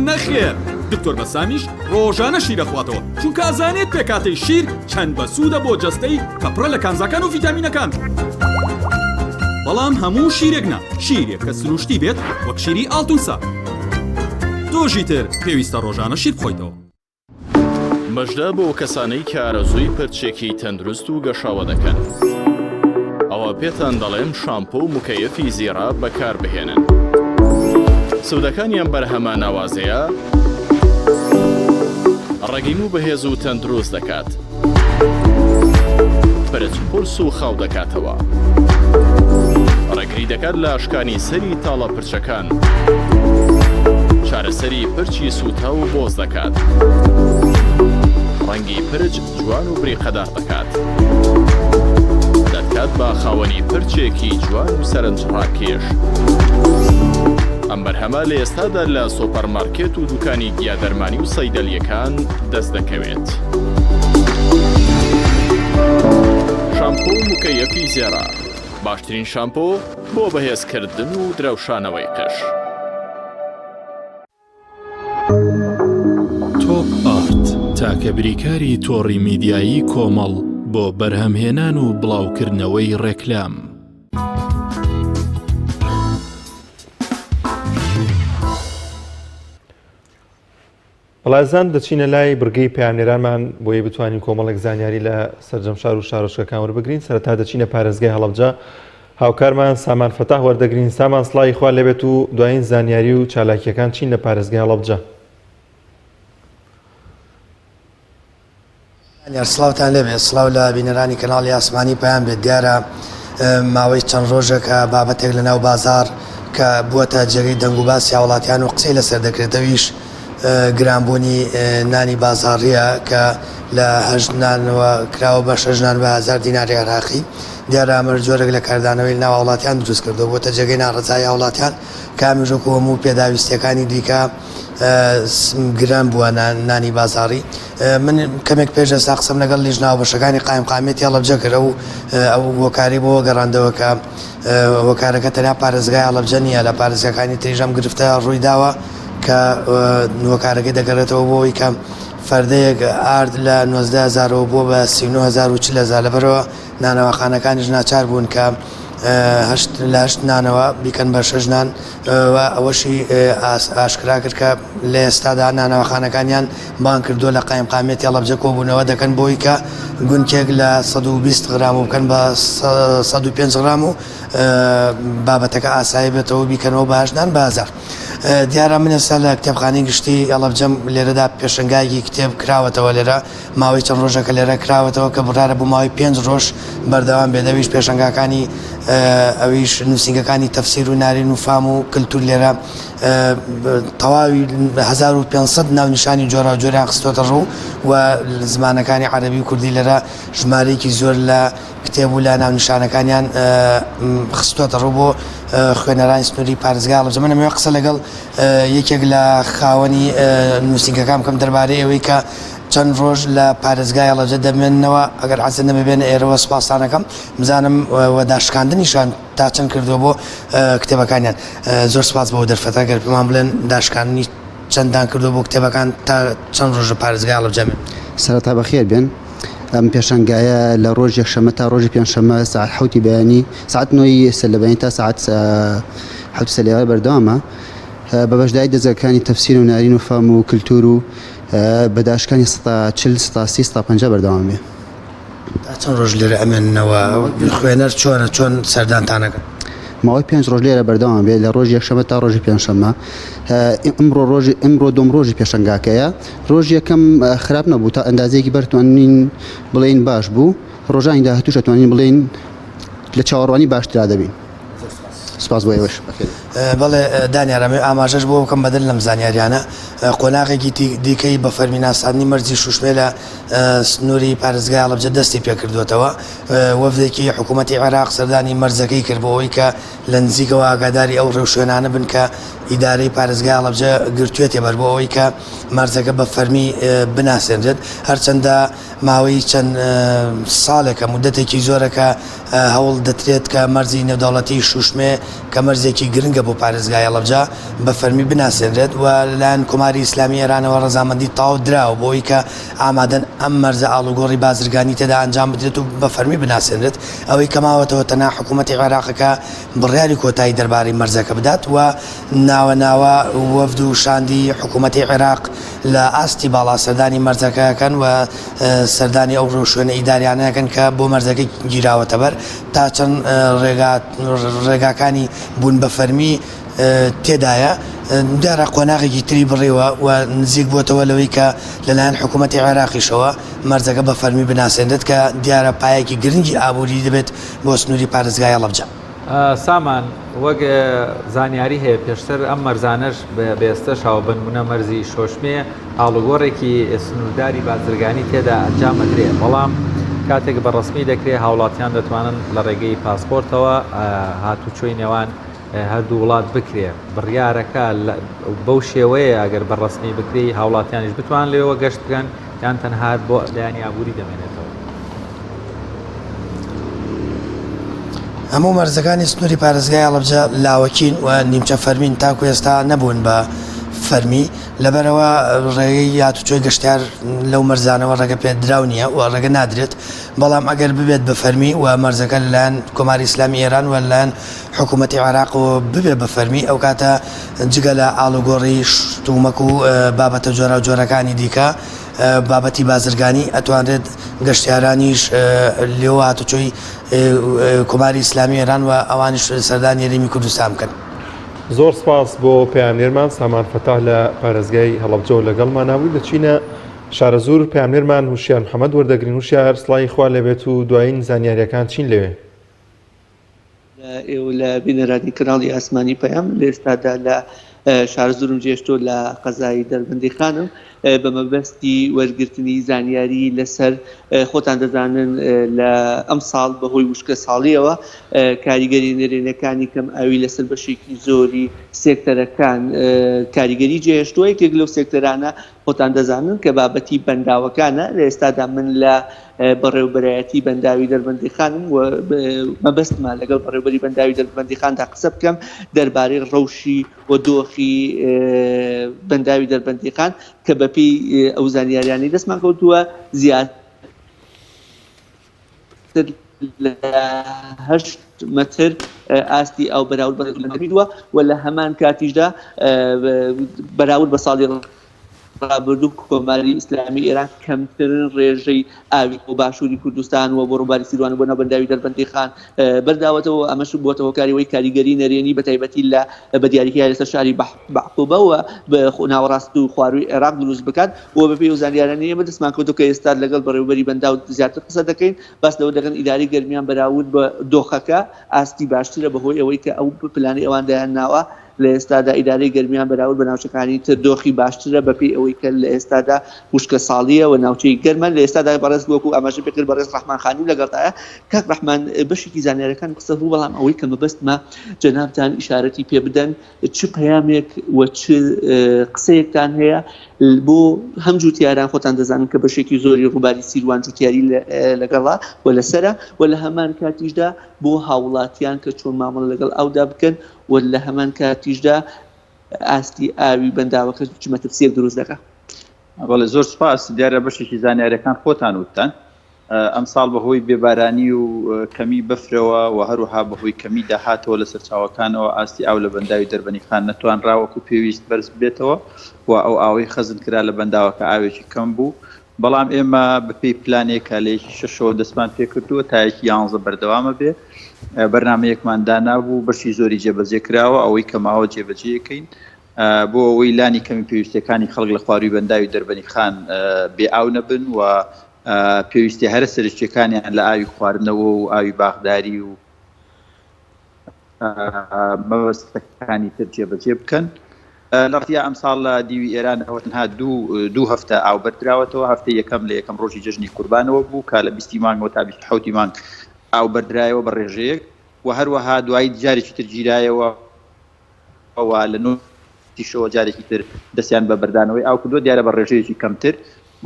نەخێر دکتۆر بەسامیش ڕۆژانە شیر ئەخواتەوە چونکە ئەزانێت پێکهاتەی شیر چەند بەسوودە بۆ جەستەی کە پڕە لە کانزاکان و ڤیتامینەکان بەڵام هەموو شیرێک نا شیرێک کە سروشتی بێت وەک شیری ئاڵتونسا تۆشی تر پێویستە ڕۆژانە شیر بخۆیتەوە. مژدە بۆ کەسانەی کە ئارەزووی پرچێکی تەندروست و گەشاوە دەکەن. ئەوا پێتان دەڵێم شامپۆ و مکەیەفی زیڕە بەکاربهێنن. سوودەکانی ئەم بەرهەمە ناوازەیە ڕەگی موو بەهێز و تەندروست دەکات. پرچ قورس و خاو دەکاتەوە. ڕێگری دەکات لە شکانی سەری تاڵە پرچەکان. چارەسەری پرچی سووتاو و بۆز دەکات. ڕەنگی پرچ جوان و بریقەدار دەکات. دەتکات بە خاوەنی پرچێکی جوان و سەرنجڕاکێش. ئەم بەرهەمە لە ئێستادا لە سۆپەرمارکێت و دوکانی گیادەرمانی و سەیدەلیەکان دەست دەکەوێت. شامپۆ و مکەیەفی زێڕە، باشترین شامپۆ بۆ بەهێزکردن و درەوشانەوەی قژ. تۆپ ئارت تاکە بریکاری تۆڕی میدیایی کۆمەڵ بۆ بەرهەمهێنان و بڵاوکردنەوەی ڕێکلام. بەڵێزان دەچینە لای بڕگەی پەیامنێرانمان بۆیە بتوانین کۆمەڵێک زانیاری لە سەرجەم شار و شارۆچکەکان وەربگرین سەرەتا دەچینە پارێزگای هەڵەبجە هاوکارمان سامان فەتاح وەردەگرین سامان سڵاوی خوا لێبێت و دوایین زانیاری و چالاکیەکان چین لە پارێزگای هەڵەبجە؟ زانیار سڵاوتان لێبێت سڵاو لە بینەرانی کەناڵی ئاسمانی پەیام بێت دیارە ماوەی چەند ڕۆژێکە بابەتێک لە ناو بازار کە بووەتە جێگەی دەنگ و باسی هاوڵاتیان و قسەی لەسەر دەکرێت ئەویش گرانبوونی نانی بازاڕییە کە لە هەشت نانەوە کراوە بە شەش نان بە هەزار دیناری عێراقی دیارە ئەمەش جۆرێک لە کاردانەوەی لە ناو هاوڵاتیان دروست کردووە بووەتە جێگەی ناڕەزایی هاوڵاتیان کە ئەمیش وەکو هەموو پێداویستییەکانی دیکە گران بووە نانی بازاڕی. من کەمێک پێش ئێستا قسەم لەگەڵ لیژنە هاوبەشەکانی قایمقامیەتی هەڵەبجە کرد، ئەو ئەو هۆکارەی بۆ گەڕاندەوە کە هۆکارەکە تەنیا پارێزگای هەڵەبجە نییە، لە پارێزگاکانی تریش ئەم گرفتە ڕووی داوە کە هۆکارەکەی دەگەڕێتەوە بۆ ئەوەی کە فەردەیەک ئارد لە 19 هەزارەوە بووە بە 39 هەزار و 40 هەزار لەبەرەوە نانەواخانەکانیش ناچار بوون کە هەشت لە هەشت نانەوە بیکەن بە شەش نان و ئەوەشی ئاشکرا کرد کە لە ئێستادا نانەواخانەکانیان بانگ کردووە لە قایمقامیەتی هەڵەبجە کۆبوونەوە دەکەن بۆی کە گونکێک لە 120 غرام و بکەن بە 105 غرام و بابەتەکە ئاسایی بێتەوە بیکەنەوە بە هەشت نان بە هەزار. دیارە من ئێستا لە کتێبخانەی گشتی هەڵەبجەم لێرەدا پێشەنگایەکی کتێب کراوەتەوە لێرە ماوەی چەند ڕۆژەکە لێرە کراوەتەوە کە بڕیارە بۆ ماوەی پێنج ڕۆژ بەردەوام بێت ئەویش پێشەنگاکانی ئەویش نووسینگەکانی تەفسیر و نارین و فام و کلتور لێرە تەواوی 1500 ناونیشانی جۆراوجۆریان خستۆتە ڕوو و زمانەکانی عەرەبی و کوردی لێرە ژمارەیەکی زۆر لە کتێب و لە ناونیشانەکانیان خستۆتە ڕوو بۆ خوێنەرانی سنووری پارێزگای هەڵەبجە من ئەمەوێ قسە لەگەڵ یەکێک لە خاوەنی نووسینگەکان بکەم دەربارەی ئەوەی کە چەند ڕۆژ لە پارێزگای هەڵەبجە دەمێننەوە ئەگەر عەزێت نەبێ بێنە ئێرەوە سوپاستان ئەکەم بزانم وەداشکاندنیشان تا چەند کردووە بۆ کتێبەکانیان زۆر سوپاس بۆ دەرفەتە گەر پێمان بڵێن داشکاندنی چەندان کردووە بۆ کتێبەکان تا چەند ڕۆژ لە پارێزگای هەڵەبجە بن؟ سەرەتا بەخێر بێن. ئەم پێشانگایە لە ڕۆژ یەکشەممە تا ڕۆژی پێنجشەممە سەعات حەوتی بەیانی سەعات نۆی سەر لە بەیانی تا سەعات حەوتی سەر لە ئێوارە بەردەوامە بە بەشداری دەزگاکانی تەفسیر و نارین و فام و کلتور و بە داشکانی سەتا 40 سەتا 30 سەتا 50 بەردەوام بێ. تا چەند ڕۆژ لێرە ئەمێننەوە؟ خوێنەر چۆنە چۆن سەردانتان ئەکەن؟ ماوەی پێنج ڕۆژ لێرە بەردەوام بێت لە ڕۆژی یەکشەممە تا ڕۆژی پێنجشەممە ئەمڕۆ ڕۆژی ئەمڕۆ دوم ڕۆژی پێشەنگاکەیە ڕۆژ یەکەم خراپ نەبوو تا ئەندازەیەکی بەرتوانین بڵێین باش بوو ڕۆژانی داهاتووش ئەتوانین بڵێین لە چاوەڕوانی باشترا دەبین. سپاس بۆ ئێوەش. بەڵێ دانیار ئەمەوێ ئاماژەش بۆ بکەم بەدەر لەم زانیاریانە قۆناغێکی دیکەی بە فەرمی ناساندنی مەرزی شوشمێ لە سنووری پارێزگای هەڵەبجە دەستی پێکردووەتەوە وەفدێکی حکوومەتی عێراق سەردانی مەرزەکەی کرد بۆ ئەوەی کە لە نزیکەوە ئاگاداری ئەو ڕێوشوێنانە بن کە ئیدارەی پارێزگای هەڵەبجە گرتوێتێ بەر بۆ ئەوەی کە مەرزەکە بە فەرمی بناسێنرێت هەرچەندە ماوەی چەند ساڵێکە مودەتێکی زۆرە کە هەوڵ دەترێت کە مەرزی نێودەوڵەتی شوشمێ کە مەرزێکی گرنگە بۆ پارێزگای هەڵەبجە بە فەرمی بناسێنرێت و لەلایەن کۆماری ئیسلامی ئێرانەوە ڕەزامەندی تەواو دراوە بۆ ئەوەی کە ئامادەن ئەم مەرزە ئاڵوگۆڕی بازرگانی تێدا ئەنجام بدرێت و بە فەرمی بناسێنرێت ئەوەی کە ماوەتەوە تەنها حکوومەتی عێراقە کە بڕیاری کۆتایی دەربارەی مەرزەکە بدات و ناوە ناوە وەفد و شاندی حکوومەتی عێراق لە ئاستی باڵا سەردانی مەرزەکە ئەکەن و سەردانی ئەو ڕێوشوێنە ئیداریانە ئەکەن کە بۆ مەرزەکە گیراوەتەبەر تا چەند ڕێگا ڕێگاکانی بوون بە فەرمی تێدایە دیارە قۆناغێکی تری بڕیوە و نزیک بووەتەوە لەوەی کە لەلایەن حکوومەتی عێراقیشەوە مەرزەکە بە فەرمی بناسێنرێت کە دیارە پایەکی گرنگی ئابووری دەبێت بۆ سنووری پارێزگای هەڵەبجە. سامان، وەک زانیاری هەیە پێشتر ئەم مەرزانەش بە ئێستەشەوە بەنمونە مەرزی شۆشمێ ئاڵوگۆڕێکی سنوورداری بازرگانی تێدا ئەنجام ئەدرێ بەڵام کاتێک بە ڕەسمی دەکرێ هاوڵاتیان دەتوانن لە ڕێگەی پاسپۆرتەوە هاتوچۆی نێوان. هەردوو وڵات بکرێ بڕیارەکە بەو شێوەیە ئەگەر بە ڕەسمی بکرێی هاوڵاتیانیش بتوان لێوە گەشت بکەن یان تەنها بۆ لایەنی ئابووری دەمێنێتەوە؟ هەموو مەرزەکانی سنووری پارێزگای هەڵەبجە لاوەکین و نیمچە فەرمین تاکو ئێستا نەبوون بە فەرمی، لەبەرئەوە ڕێگەی هاتوچۆی گەشتیار لەو مەرزانەوە ڕێگە پێدراو نییە و ڕێگە نادرێت، بەڵام ئەگەر ببێت بە فەرمی و مەرزەکە لەلایەن کۆماری ئیسلامی ئێران و لەلایەن حکوومەتی عێراقەوە ببێت بە فەرمی ئەوکاتە جگە لە ئاڵوگۆڕی شتومەک و بابەتە جۆراوجۆرەکانی دیکە بابەتی بازرگانی ئەتوانرێت گەشتیارانیش لێوە هاتوچۆی کۆماری ئیسلامی ئێران و ئەوانیش سەردانی هەرێمی کوردستان بکەن. زۆر سپاس بۆ پەیامنێرمان سامان فەتاح لە پارێزگای هەڵەبجەوە لەگەڵمانا بووی. دەچینە شارەزوور پەیامنێرمان هوشیار محەمەد وەردەگرین. هوشیار سڵاوی خوا لێبێت و دوایین زانیارییەکان چین لەوێ؟ لە ئێوە لە بینەرانی کەناڵی ئاسمانی پەیام لە ئێستادا لە شارەزوورم جێشتۆ لە قەزای دەربەندیخانم بە مەبەستی وەرگرتنی زانیاری لەسەر خۆتان دەزانن لە ئەمساڵ بەهۆی وشکە ساڵیەوە کاریگەری نەرێنەکانی کەم ئاوی لەسەر بەشێکی زۆری سێکتەرەکان کاریگەری جێهێشتووە یەکێک لەو سێکتەرانە خۆتان دەزانن کە بابەتی بەنداوەکانە لە ئێستادا من لە بەڕێوبەرایەتی بەنداوی دەربەندیخانم و مەبەستمە لەگەڵ بەڕێوبەری بەنداوی دەربەندیخاندا قسە بکەم دەربارەی ڕەوشی و دۆخی بەنداوی دەربەندیخان کە بەپێی ئەو زانیاریانەی دەستمان کەوتووە زیاتر لە هەشت مەتر ئاستی ئاو بەراورد بە ڕێژەی و لە هەمان کاتیشدا بەراورد بە ساڵی ڕابردوو کۆماری ئیسلامی ئێران کەمترین ڕێژەی ئاوی بۆ باشووری کوردستان و بۆ ڕووباری سیروان و بۆ ناو بەنداوی دەربەندیخان بەرداوەتەوە و ئەمەش بووەتە هۆکاری ئەوەی کاریگەری نەرێنی بە تایبەتی لە بە دیاریکراوی لەسەر شاری بەعقوبە و ناوەڕاست و خوارووی عێراق دروست بکات و بەپێی ئەو زانیارانەی ئێمە دەستمان کەوتووە کە ئێستا لەگەڵ بەڕێوەبەری بەنداو زیاتر قسە دەکەین باس لەوە دەکەن ئیدارەی گەرمیان بەراورد بە دۆخەکە ئاستی باشترە بەهۆی ئەوەی کە ئەو پلانەی ئەوان دایانناوە لە ئێستادا ئیدارەی گەرمیان بەراورد بە ناوچەکانی تر دۆخی باشترە بەپێی ئەوەی کە لە ئێستادا وشکە ساڵیە و ناوچەی گەرمە لە ئێستادا بەڕێز وەکو ئاماژە پێکرد بەڕێز ڕەحمان خانیم لەگەڵتایە کاک ڕەحمان بەشێکی زانیارەکان قسە بوو بەڵام ئەوەی کە مەبەستمە جەنابتان ئیشارەتی پێ بدەن چ پەیامێک و چ قسەیەکتان هەیە بۆ هەم جوتیاران خۆتان دەزانن کە بەشێکی زۆری ڕووباری سیروان جوتیاری لەگەڵا و لەسرە و لە هەمان کاتیشدا بۆ هاوڵاتیان کە چۆن مامەڵە لەگەڵ ئاودا بکەن و لە هەمان کاتیشدا ئاستی ئاوی بەنداوەکە چ مەترسییەک دروست دەکات؟ بەڵێ زۆر سوپاس، دیارە بەشێکی زانیاریەکان خۆتان وتتان، ئەمساڵ بەهۆی بێبارانی و کەمی بەفرەوە و هەروەها بەهۆی کەمی داهاتەوە لە سەرچاوەکانەوە ئاستی ئاو لە بەنداوی دەربەنیخان نەتوانرا وەکو پێویست بەرز ببێتەوە و ئەو ئاوەی خەزن کرا لە بەنداوەکە ئاوێکی کەم بوو بەڵام ئێمە بەپێی پلانێک کە لە یەکی شەشەوە دەستمان پێکردووە تا یەکی یانزە بەردەوامە بێ بەرنامەیەکمان دانابوو بەشی زۆری جێبەجێ کراوە ئەوەی کە ماوە جێبەجێکەین بۆ ئەوەی لانی کەمی پێویستەکانی خەڵک لە خواروی بەنداوی دەربەنی خان بێ ئاو نەبن و پێویستی هەرە سەرچیەکانیان لە ئاوی خواردنەوە و ئاوی باخداری و مەبەستەکانی تر جێبەجێ بکەن. لە ڕاستیا ئەمساڵ لە دیوی ئێرانەوە تەنها دوو دوو هەفتە ئاو بەردراوەتەوە، هەفتەی یەکەم لە یەکەم ڕۆژی جەژنی قوربانەوە بوو کە لە بیستی مانگەوە تا 27 ی مانگ ئاو بەردرایەوە بە ڕێژەیەک و هەروەها دوایی جارێکی تر گیرایەوە و لە نۆ شەوە جارێکی تر دەستیان بە بەردانەوەی ئاو کردووە دیارە بە ڕێژەیەکی کەمتر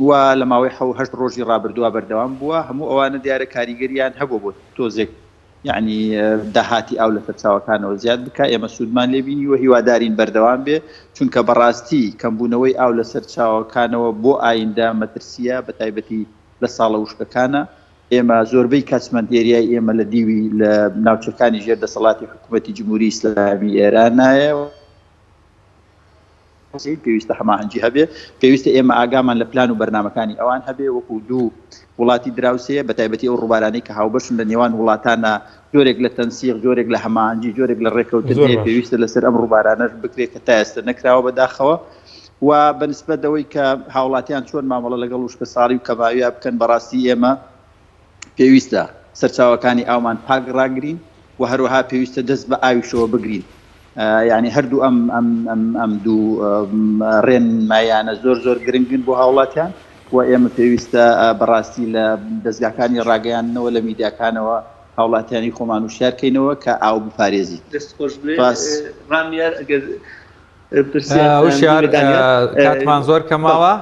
و لە ماوەی حەو هەشت ڕۆژی ڕابردووە بەردەوام بووە هەموو ئەوانە دیارە کاریگەریان هەبووە بۆ تۆزێک یەعنی داهاتی ئاو لە سەرچاوەکانەوە زیاد بکا، ئێمە سوودمان لێ بینیوە، هیوادارین بەردەوام بێ، چونکە بەڕاستی کەمبوونەوەی ئاو لە سەرچاوەکانەوە بۆ ئایندە مەترسییە، بەتایبەتی لە ساڵە وشکەکانا. ئێمە زۆربەی catchment area ی ئێمە لە دیوی لە ناوچەکانی ژێر دەسەڵاتی حکوومەتی جمهوری ئیسلامی ئێرانایە. پێویستە هەماهەنگی هەبێ، پێویستە ئێمە ئاگامان لە پلان و بەرنامەکانی ئەوان هەبێ وەکو دوو وڵاتی دراوسێ، بەتایبەتی ئەو ڕووبارانەی کە هاوبەشن لە نێوان وڵاتانا جۆرێک لە تەنسیق، جۆرێک لە هەماهەنگی، جۆرێک لە ڕێککەوتن زۆر هەیە، باش. پێویستە لەسەر ئەم ڕووبارانەش بکرێت کە تا ئێستا نەکراوە بەداخەوە و بەنسبەت ئەوەی کە هاوڵاتیان چۆن مامەڵە لەگەڵ وشکەساڵی و کەماوییا بکەن بەڕاستی ئێمە پێویستە سەرچاوەکانی ئاومان پاک ڕاگرین و هەروەها پێویستە دەست بە ئاویشەوە بگرین یعنی هەردوو ئەم ئەم ئەم ئەم دوو ڕێنمایانە زۆر زۆر گرنگن بۆ هاوڵاتیان و ئێمە پێویستە بەڕاستی لە دەستگاکانی ڕاگەیاندنەوە لە میدیاکانەوە. هاوڵاتیانی خۆمان وشیار کەینەوە کە ئاو بپارێزین. دەست خۆش بێ سپاس. ڕامیار ئەگەر پرسیارتان وشیار بێ دانیار کاتمان زۆر کەماوە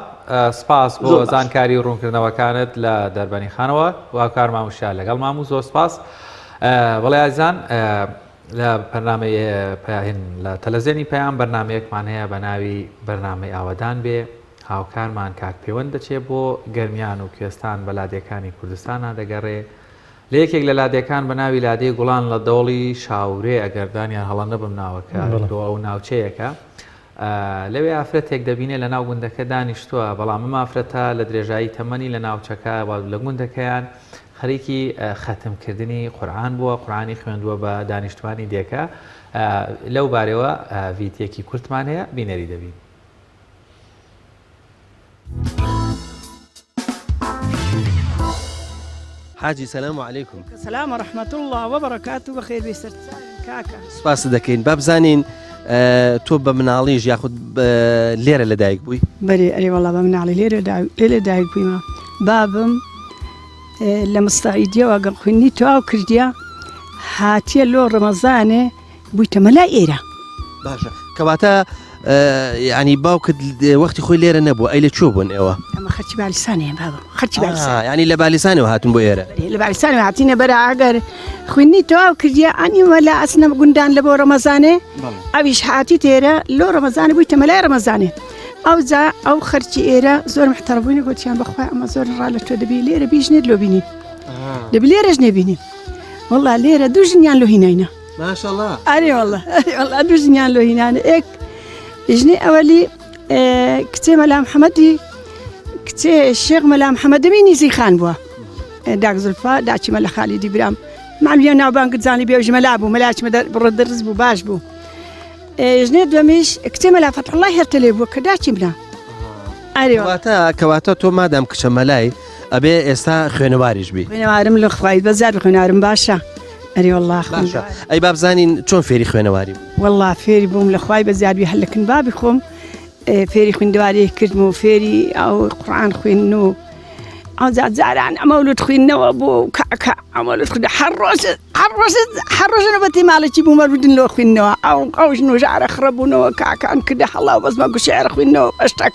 سپاس بۆ زۆر باش. زانکاری و ڕوونکردنەوەکانت لە دەربەنی خانەوە هاوکارمان وشیار لەگەڵمان بوو زۆر سپاس بەڵێ ئازیزان لە بەرنامەی پەیاهن لە تەلەزیۆنی پەیام بەرنامەیەکمان هەیە بە ناوی بەرنامەی ئاوەدان بێ هاوکارمان کاک پێوەند دەچێ بۆ گەرمیان و کوێستان بە لادێکانی کوردستانا دەگەڕێ لە یەکێک لە لادێکان بە ناوی لادێی گوڵان لە دۆڵی شاورێ ئەگەر دانیان هەڵە نەبم ناوەکە بۆ ئەو ناوچەیەکە لەوێ ئافرەتێک دەبینێ لە ناو گوندەکە دانیشتووە، بەڵام ئەم ئافرەتە لە درێژایی تەمەنی لە ناوچەکە و لە گوندەکەیان خەریکی خەتم کردنی قورئان بووە، قورئانی خوێندووە بە دانیشتوانی دێکە. لەو بارەوە ڤیتیەکی کورتمان هەیە، بینەری دەبین. حاجی سلام علیکم. سلام و رحمة اللە و بەرەکاتو بەخێر بێی سەرچاوم کاکە. سپاست دەکەین با بزانین تۆ بە مناڵیش یاخود لێرە لەدایک بووی؟ بەرێ ئەرێ وەڵا بە مناڵی لێرە لێرە دایک بوویمە بابم لە مستعیدیەوە گەڵ خوێندنی تەواو کردیە هاتیە لۆ ڕەمەزانێ بوویتە مەلای ئێرە. باشە کەواتە ینی باوکت وەختی خۆی لێرە نەبوو ئەی لە کوێ بوون ئێوە؟ ئەمە خەرچی بالیسانێ بابم خەرچی بالیسان ینی لە بالیسانەوە هاتون بۆ ئێرە لە بالیسانەوە هاتینە بەرە ئەگەر خوێندنی تەواو کردیە ئەنی وەلا ئەچنە گوندان لە بۆ ڕەمەزانێ ئەویش هاتی تێرە لۆ ڕەمەزانە بوویتە مەلای ڕەمەزانێ ئەوجا ئەو خەرچی ئێرە زۆر محتەڕبووینە گوتیان بەخوای ئەمە زۆر ڕا لە تۆ دەبی لێرە بیژنێت لۆ بینی دەبی لێرەش نێبینی والله لێرە دوو ژنیان لۆ هیناینە ماشاءاللە ئەرێ والله ئەرێ والله دوو ژنیان لۆ هینانە ئێک ژنی ئەوەلی کچێ مەلا محەممەدی کچێ شێخ مەلا محەممەدەمی نیزی خان بووە داک زلفا داچی مەلا خالیدی برام مامیە ناوبانگت زانی بێژ مەلا بوو مەلاچمە بڕە دەرز بوو باش بوو ژنێ دووەمیش کچێ مەلا فەتحوڵای هەرتەلێ بووە کە داچی منە. ئەرێ واتە کەواتە تۆ مادام کچە مەلای ئەبێ ئێستا خوێنەواریش بی. خوێنەوارم لە خوای بە زیاد خوێنارم باشە ئەرێ والله باشە ئەی با بزانین چۆن فێری خوێنەواری بوو؟ والله فێری بووم لە خوای بە زیاد بی هەر لە کن بابی خۆم فێری خویندەواری کردم و فێری ئەو قورئان خوێندن و ئەوجا جاران ئەمەولود خوێندنەوە بوو کاکە ئەمەولود خوێندنەوە هەر ڕۆژ هەر ڕۆژ هەر ڕۆژ نەبەتی ماڵێکی بوو مەرودن لۆ خوێندنەوە ئەو ئەو ژن و ژارە خڕە بوونەوە کاکان کردە هەڵا و بەزمە گوشعر خوێندنەوە بەشتەک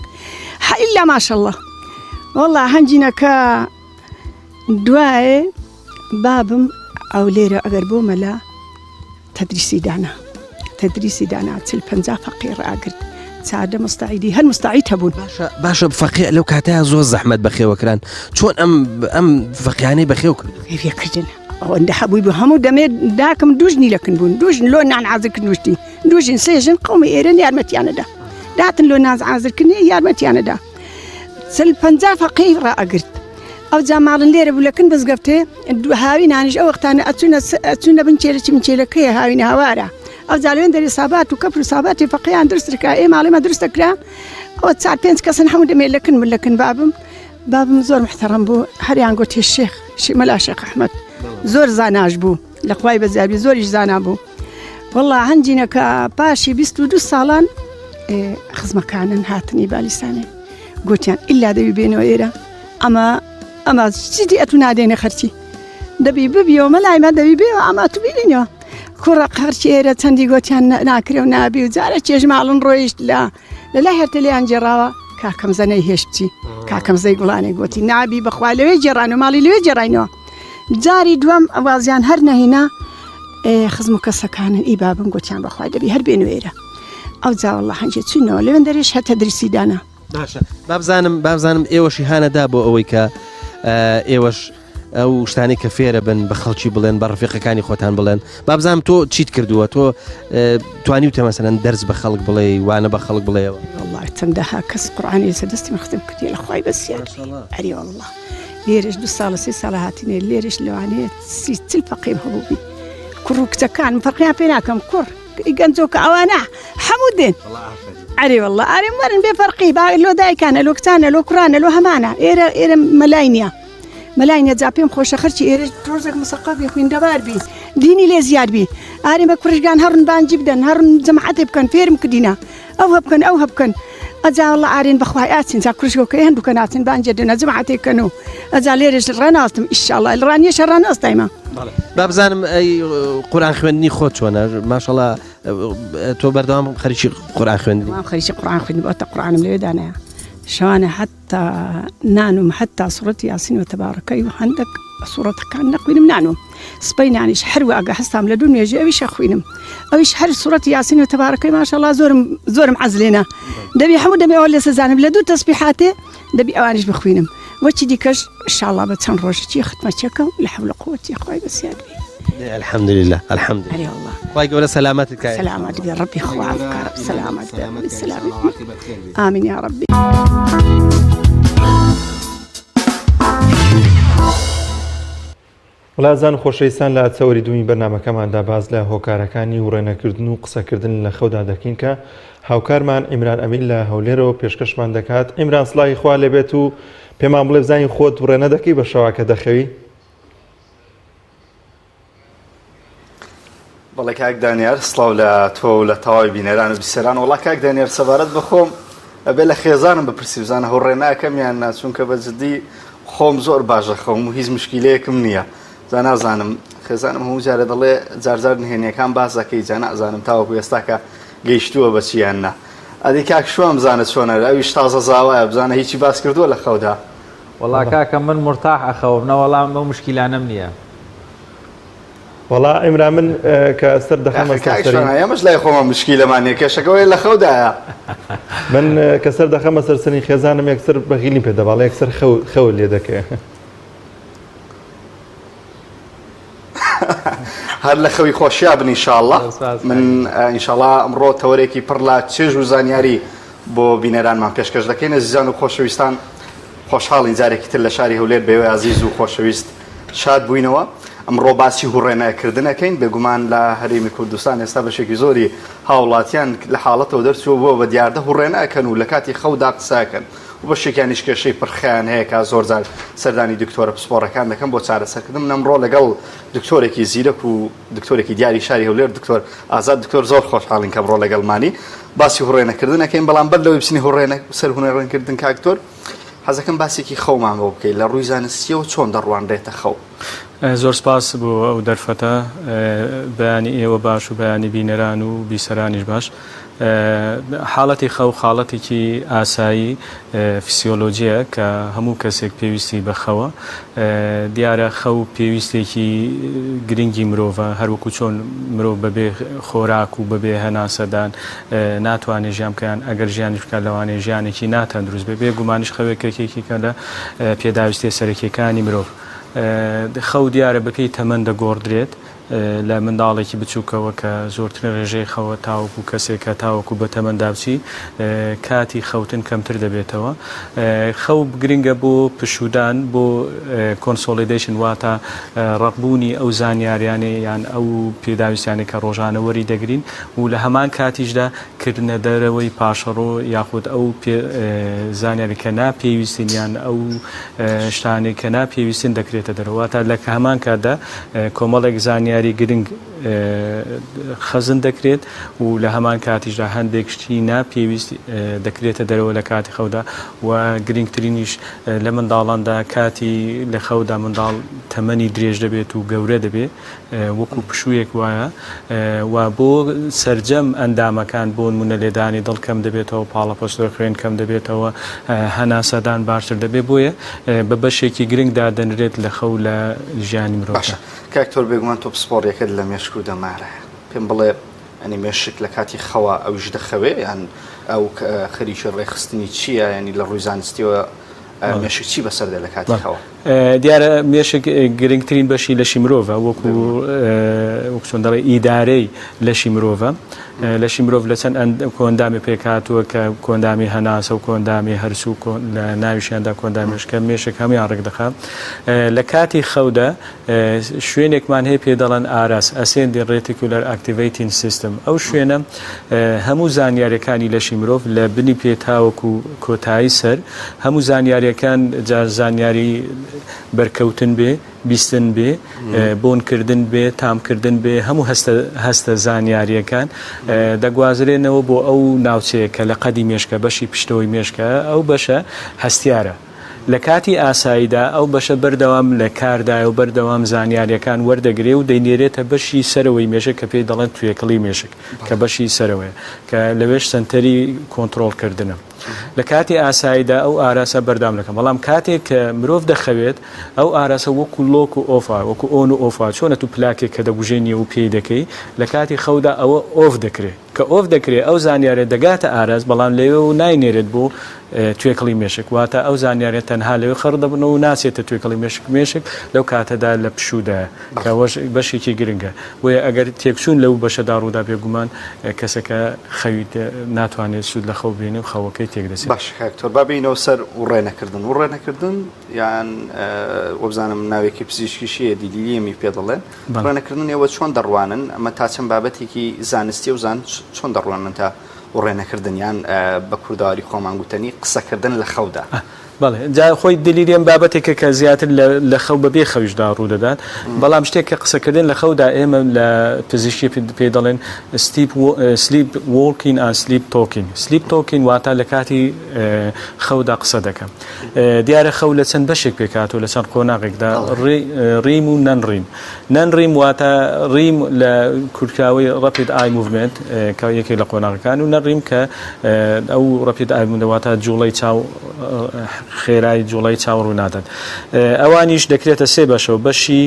ئیلا ماشەڵڵا وەڵا هەنجینەکە دوایێ بابم ئەو لێرە ئەگەر بۆ مەلا تەدریسی دانا تەدریسی دانا چل پەنجا فەقێ ڕاگرت چاردە مستعیدی هەر مستعید هەبوون. باشە باشە فەقێ لەو کاتەیا زۆر زەحمەت بەخێوەکران چۆن ئەم ئەم فەقیانەی بەخێو کرد؟ بەخێوکردن ئەوەندە هەبووی بوو هەموو دەمێ داکم دوو ژنی لەکن بوون دوو ژن لۆ نان حازرکردن وشتی دوو ژن سێ ژن قومی ئێرە یارمەتیانەدا داتن لۆ ناز حازرکردنی یارمەتیانەدا چل پەنجا فەقێی ڕائەگرت ئەوجا ماڵن لێرە بوو لە کن مزگەفتێ هاوینانیش ئەو وەختانە ئەچوونە ئەچوونە بن چێلەکی من چێلەکەیە هاوینە هەوارە ئەوجا لەوێن دەرێ سابات و کەپر و ساباتی فەقێیان دروست دەکرا ئێ ماڵێ دروست دەکرا ئەوە چار پێنج کەسن هەموو دەمێ لە کن بوون لە کن بابم بابم زۆر محتەڕەم بوو هەریان گوتی شێخ شی مەلا شێخ ئەحمەد زۆر زاناش بوو لە خوای بەزیابی زۆریش زانا بوو والله هەنجینەکە پاشی 22 ساڵان خزمەکانن هاتنی بالیسانێ گوتیان ئیلا دەبی بێنەوە ئێرە ئەمە ئەمە چیدی ئەتو نادێنە خەرچی دەبی ببیەوە مەلایمە دەبی بێەوە ئەمە تو بینینەوە کوڕە قەرچی ئێرە چەندی گوتیان ناکرێ و نابی و جارە چێژ ماڵن ڕۆیشت لە لە لای هەرتە لێیان گێڕاوە کاکەم زەنەی هێشت بچی کاکەم زەی گوڵانێ گوتی نابی بەخوا لەوێ گێڕان و ماڵی لەوێ گێڕاینەوە جاری دووەم وازیان هەر نەهینا خزم و کەسەکانن ئی بابم گوتیان بەخوای دەبی هەر بێن وێرە ئەو جاوەڵە هەنجێ چوینەوە لەوێن دەرێش هەر تەدریسی دانا باشە بابزانم بابزانم ئێوەشی هانەدا بۆ ئەوەی کە ئێوەش ئەو شتانەی کە فێرە بن بە خەڵکی بڵێن بە ڕفیقەکانی خۆتان بڵێن بابزانم تۆ چیت کردووە تۆ توانی وتە مەسەلەن دەرس بە خەڵک بڵێ وانە بە خەڵک بڵێەوە والله چەندەها کەس قورآانی لەسەر دەستی من ختم کردی لە خوای بەسیار ئەری والله لێرەش دو ساڵە سێ ساڵە هاتینێ لێرەش لەوانەیە سی چل فەقیم هەبوو بی کوڕ و کچەکان فەرقیان پێ ناکەم کوڕ گەنجۆکە ئەوانە هەموو دێن ئەرێ والله ئەرێ وەرن بێ فەرقی با لۆ دایکانە لۆ کچانە لۆ کوڕانە لۆ هەمانە ئێرە ئێرە مەلای نییە مەلای نییە جا پێم خۆشە خەرکی ئێرە ڕۆژێک مسەقەف بی خویندەوار بی دینی لێ زیاد بی ئارێ بە کوڕشگان هەڕن بانجی بدەن هەڕن جەماعەتێ بکەن فێرم کردینە ئەو هەبکەن ئەو هەبکەن. ئەجا وەڵا ئارین بەخوای ئاچین جا کوشکۆکە هەندووکە ناچن بانجێ دێنە جماعەتێک کەن و ئەجا لێرەش ڕاناستم ئیشاڵڵا ڕانیەشە ڕاناستایمە. با بزانم ئەی قورئان خوێندنی خۆت چۆنە ماشەڵا تۆ بەردەوام خەریکی قورئان خوێندنی خەریکی قورئان خوێندن بۆتە قورئانم لەوێ دانایە شەوانە حتا نانم حتا سوڕەتی یاسین و تەبارەکەی و هەندێک سوڕەتەکان نەخوینم نانم سبەی نانیش هەر واگە هەستام لە دوو نوێژی ئەویش ئەخوینم ئەویش هەر سوڕەتی یاسین و تەبارەکەی ماشەڵا زۆرم زۆرم عەزلێنە دەبی هەموو دەمێ ئەوە لێسە زانم لە دوو تەسبیحاتێ دەبی ئەوانیش بخوینم وەچی دیکەش ئینشاڵڵا بە چەند ڕۆژێکی ختمەچەکەم لە حەول و قوەتی خوای بەسیار بێ الحمدلله الحمدلله ئەرێ والله خوای گەورە سەلامەتت کە سەلامەت بێ ڕەبی خوا سەلامەت بێ سەلامەت ئامین یا ڕەبی. وڵازان خۆشەویستان لە تەوەری دوومی بەرنامەکەماندا باس لە هۆکارەکانی وڕێنەکردن و قسەکردن لە خەودا دەکەین کە هاوکارمان ئیمران ئەمین لە هەولێرەوە پێشکەشمان دەکات ئیمران سڵاوی خوا لێبێت و پێمان بڵێ بزانین خۆت وڕێنە دەکەی بە شەوا کە دەخەوی؟ بەڵێ کاک دانیار سڵاو لە تۆ و لە تەواوی بینەران و بیسەران وڵا کاک دانیار سەبارەت بە خۆم ئەبێ لە خێزانم بپرسی بزانە هوڕێ ناکەم یان نا چونکە بە جدی خۆم زۆر باشە خەوم و هیچ مشکیلەیەکم نییە جا نازانم خێزانم هەموو جارە دەڵێ جارجار نهێنیەکان باس دەکەی جا نازانم تاوەکو ئێستاکە گەیشتووە بە چیان نا ئەدی کاک شوان بزانە چۆنە ئەویش تازە زاوایە بزانە هیچی باس کردووە لە خەودا وەڵا کاکە من مورتاح ئەخەوم نەوەڵا ئەو مشکیلانەم نییە. وەڵا ئیمران من کە سەر دەخەمە سەر سەری ئێمەش لای خۆمان مشکیلەمان نیە کێشەکە ئەوەیە لە خەودایە. من کە سەر دەخەمە سەر سەری خێزانم یەکسەر بەغیلیم پێ دەباڵێ یەکسەر خەو خەو لێ دەکەوێ. هەر لە خەوی خۆشیا بن ئینشاءاللە من ئینشاءاللە ئەمڕۆ تەوەرێکی پڕ لە چێژ و زانیاری بۆ بینەرانمان پێشکەش دەکەین ئەزیزان و خۆشەویستان خۆشحاڵین جارێکی تر لە شاری هەولێر بەێوەی ئازیز و خۆشەویست شاد بووینەوە. ئەمڕۆ باسی هوڕێنەکردن ئەکەین، بێگومان لە هەرێمی کوردستان ئێستا بەشێکی زۆری هاوڵاتیان لە حاڵەتەوە دەرچووە بووە بە دیاردە هوڕێنە ئەکەن و لە کاتی خەودا قسە ئەکەن و بەشێکیانیش کێشەی پرخەیان هەیە کە زۆرجار سەردانی دکتۆرە پسپۆڕەکان دەکەن بۆ چارەسەرکردن. من ئەمڕۆ لەگەڵ دکتۆرێکی زیرەک و دکتۆرێکی دیاری شاری هەولێر دکتۆر ئازاد دکتۆر زۆر خۆشحاڵین کە ئەمڕۆ لەگەڵمانی باسی هوڕێنەکردن ئەکەین، بەڵام بەر لەوەی بچینە هوڕێنە سەر هونەرێنکردن کاک دکتۆر حەزەکەم باسێکی خەومان بۆ بکەیت لە ڕووی زانستیەوە چۆن دەڕوانرێتە خەو؟ زۆر سپاس بۆ ئەو دەرفەتە. بەیانی ئێوە باش و بەیانی بینەران و بیسەرانیش باش. حاڵەتی خەو خاڵەتێکی ئاسایی فسیۆلۆجیە کە هەموو کەسێک پێویستی بە خەوە. دیارە خەو پێویستێکی گرنگی مرۆڤە هەروەکو چۆن مرۆڤ بەبێ خۆراک و بەبێ هەناسەدان ناتوانێت ژیان بکە یان ئەگەر ژیانیش بکات لەوانەیە ژیانێکی ناتەندروست بێت بێ گومانیش خەوێک یەکێکە لە پێداویستیە سەرەکیەکانی مرۆڤ خەو دیارە بەپێی تەمەن دەگۆڕدرێت لە منداڵێکی بچووکەوە کە زۆرترین ڕێژەی خەوە تاوەکو کەسێک کە تاوەکو بە تەمەندا بچی کاتی خەوتن کەمتر دەبێتەوە خەو گرنگە بۆ پشوودان بۆ consolidation واتە ڕەقبوونی ئەو زانیاریانەی یان ئەو پێداویستیانەی کە ڕۆژانە وەری دەگرین و لە هەمان کاتیشدا کردنە دەرەوەی پاشەڕۆ یاخود ئەو زانیاری کە نا پێویستن یان ئەو شتانەی کە نا پێویستن دەکرێتە دەرەوە واتە لە هەمان کاتدا کۆمەڵێک زانیاری گرنگ خەزن دەکرێت و لە هەمان کاتیشدا هەندێک شتی نا پێویست دەکرێتە دەرەوە لە کاتی خەودا و گرنگترینیش لە منداڵاندا کاتی لە خەودا منداڵ تەمەنی درێژ دەبێت و گەورە دەبێت وەکو پشوویەک وایە و بۆ سەرجەم ئەندامەکان بۆ نمونە لێدانی دڵ کەم دەبێتەوە پاڵەپەستۆی خوێن کەم دەبێتەوە هەناسەدان باشتر دەبێت بۆیە بە بەشێکی گرنگ دادەنرێت لە خەو لە ژیانی مرۆڤدا. باشە کاک تۆر بێگومان تۆ پسپۆڕیەکەت لە مێشک و دەمارە پێم بڵێ یانی مێشک لە کاتی خەوا ئەویش دەخەوێ یان ئەو خەریکی ڕێکخستنی چییە یانی لە ڕووی زانستیەوە مێشک چی بەسەر دێ لە کاتی خەوا؟ دیارە مێشک گرنگترین بەشی لەشی مرۆڤە وەکو وەک چۆن دەڵێ ئیدارەی لەشی مرۆڤە لەشی مرۆڤ لە چەند کۆندامی پێکهاتووە کە کۆندامی هەناسە و کۆندامی هەرس و لە ناویشیاندا کۆندامیشکە مێشک هەمویان ڕێک دەخا لە کاتی خەودا شوێنێکمان هەیە پێ دەڵێن ARAS Ascending Reticular Activating System ئەو شوێنە هەموو زانیاریەکانی لەشی مرۆڤ لە بنی پێ تاوەکو کۆتایی سەر هەموو زانیاریەکان جا زانیاری بەرکەوتن بێ بیستن بێ بۆنکردن بێ تامکردن بێ هەموو هەستە هەستە زانیاریەکان. دەگوازرێنەوە بۆ ئەو ناوچەیە کە لە قەدی مێشکە بەشی پشتەوەی مێشکە ئەو بەشە هەستیارە. لە کاتی ئاساییدا ئەو بەشە بەردەوام لە کاردایە و بەردەوام زانیارییەکان وەردەگرێ و دەینێرێتە بەشی سەرەوەی مێشک کە پێی دەڵێن توێکڵی مێشک کە بەشی سەرەوەیە کە لەوێش سەنتەری کۆنتڕۆڵکردنە. لە کاتی ئاساییدا ئەو ئاراسە بەردام دەکەن بەڵام کاتێک کە مرۆڤ دەخەوێت ئەو ئاراسە وەکو lock و off ە وەکو on و off ە چۆنە تو پلاکێک کە دەگوژێنیەوە و پێی دەکەی لە کاتی خەودا ئەوە off دەکرێ کە off دەکرێ ئەو زانیارە دەگاتە ئاراس بەڵام لەوێ و ناینێرێت بۆ توێکڵی مێشک واتە ئەو زانیارە تەنها لەوێ خڕ دەبنەوە و ناچێتە توێکڵی مێشک مێشک لەو کاتەدا لە پشوودایە کە ئەوەش بەشێکی گرنگە بۆیە ئەگەر تێکچوون لەو بەشەدا ڕوودا بێگومان کەسەکە خەوی ناتوانێت سوود لە خەو بینێ و خەوەکەی تێکدەچێت. باشە کاک دکتۆر با بێینەوە سەر وڕێنەکردن وڕێنەکردن یان وەبزانم ناوێکی پزیشکیشی هەیە delirium ی پێ دەڵێن وڕێنەکردن ئێوە چۆن دەڕوانن ئەمە تا چەند بابەتێکی زانستیە و زان چۆن دەڕوانن تا وڕێنەکردن یان بە کوردەواری خۆمان گوتەنی قسەکردن لە خەودا؟ بەڵێ جا خۆی delirium بابەتێکە کە زیاتر لە خەو بەبێ خەویشدا ڕوو دەدات بەڵام شتێک کە قسەکردن لە خەودا ئێمە لە پزیشکی پێی دەڵێن sleep walking and sleep talking sleep talking واتە لە کاتی خەودا قسە دەکەم دیارە خەو لە چەند بەشێک پێکهاتووە لە چەند قۆناغێکدا REM و non-REM non-REM واتە REM لە کورتکراوەی rapid eye movement کە یەکێک لە قۆناغەکان و non-REM کە ئەو rapid eye movement واتە جوڵەی چاو خێرای جوڵەی چاو ڕوو نادات ئەوانیش دەکرێتە سێ بەشەوە بەشی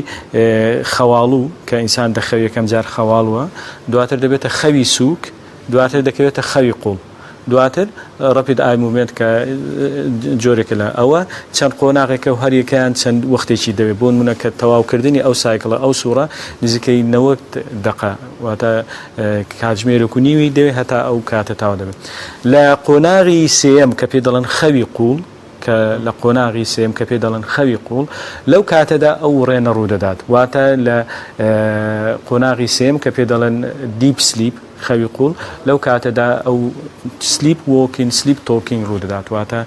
خەواڵوو کە ئینسان دەخەوی یەکەم جار خەواڵوە دواتر دەبێتە خەوی سووک دواتر دەکەوێتە خەوی قوڵ دواتر Rapid Eye Movement کە جۆرێکە لە ئەوە چەند قۆناغێکە و هەریەکەیان چەند وەختێکی دەوێت بۆ نمونە کە تەواوکردنی ئەو cycle ە ئەو سوڕە نزیکەی 90 دقە واتە کاتژمێرێک و نیوی دەوێت هەتا ئەو کاتە تاوا دەبێت لە قۆناغی سێیەم کە پێی دەڵێن خەوی قوڵ کە لە قۆناغی سێیەم کە پێی دەڵێن خەوی قوڵ لەو کاتەدا ئەو وڕێنە ڕوودەدات واتە لە قۆناغی سێیەم کە پێی دەڵێن deep sleep خەوی قوڵ لەو کاتەدا ئەو sleep walking sleep talking ڕوودەدات واتە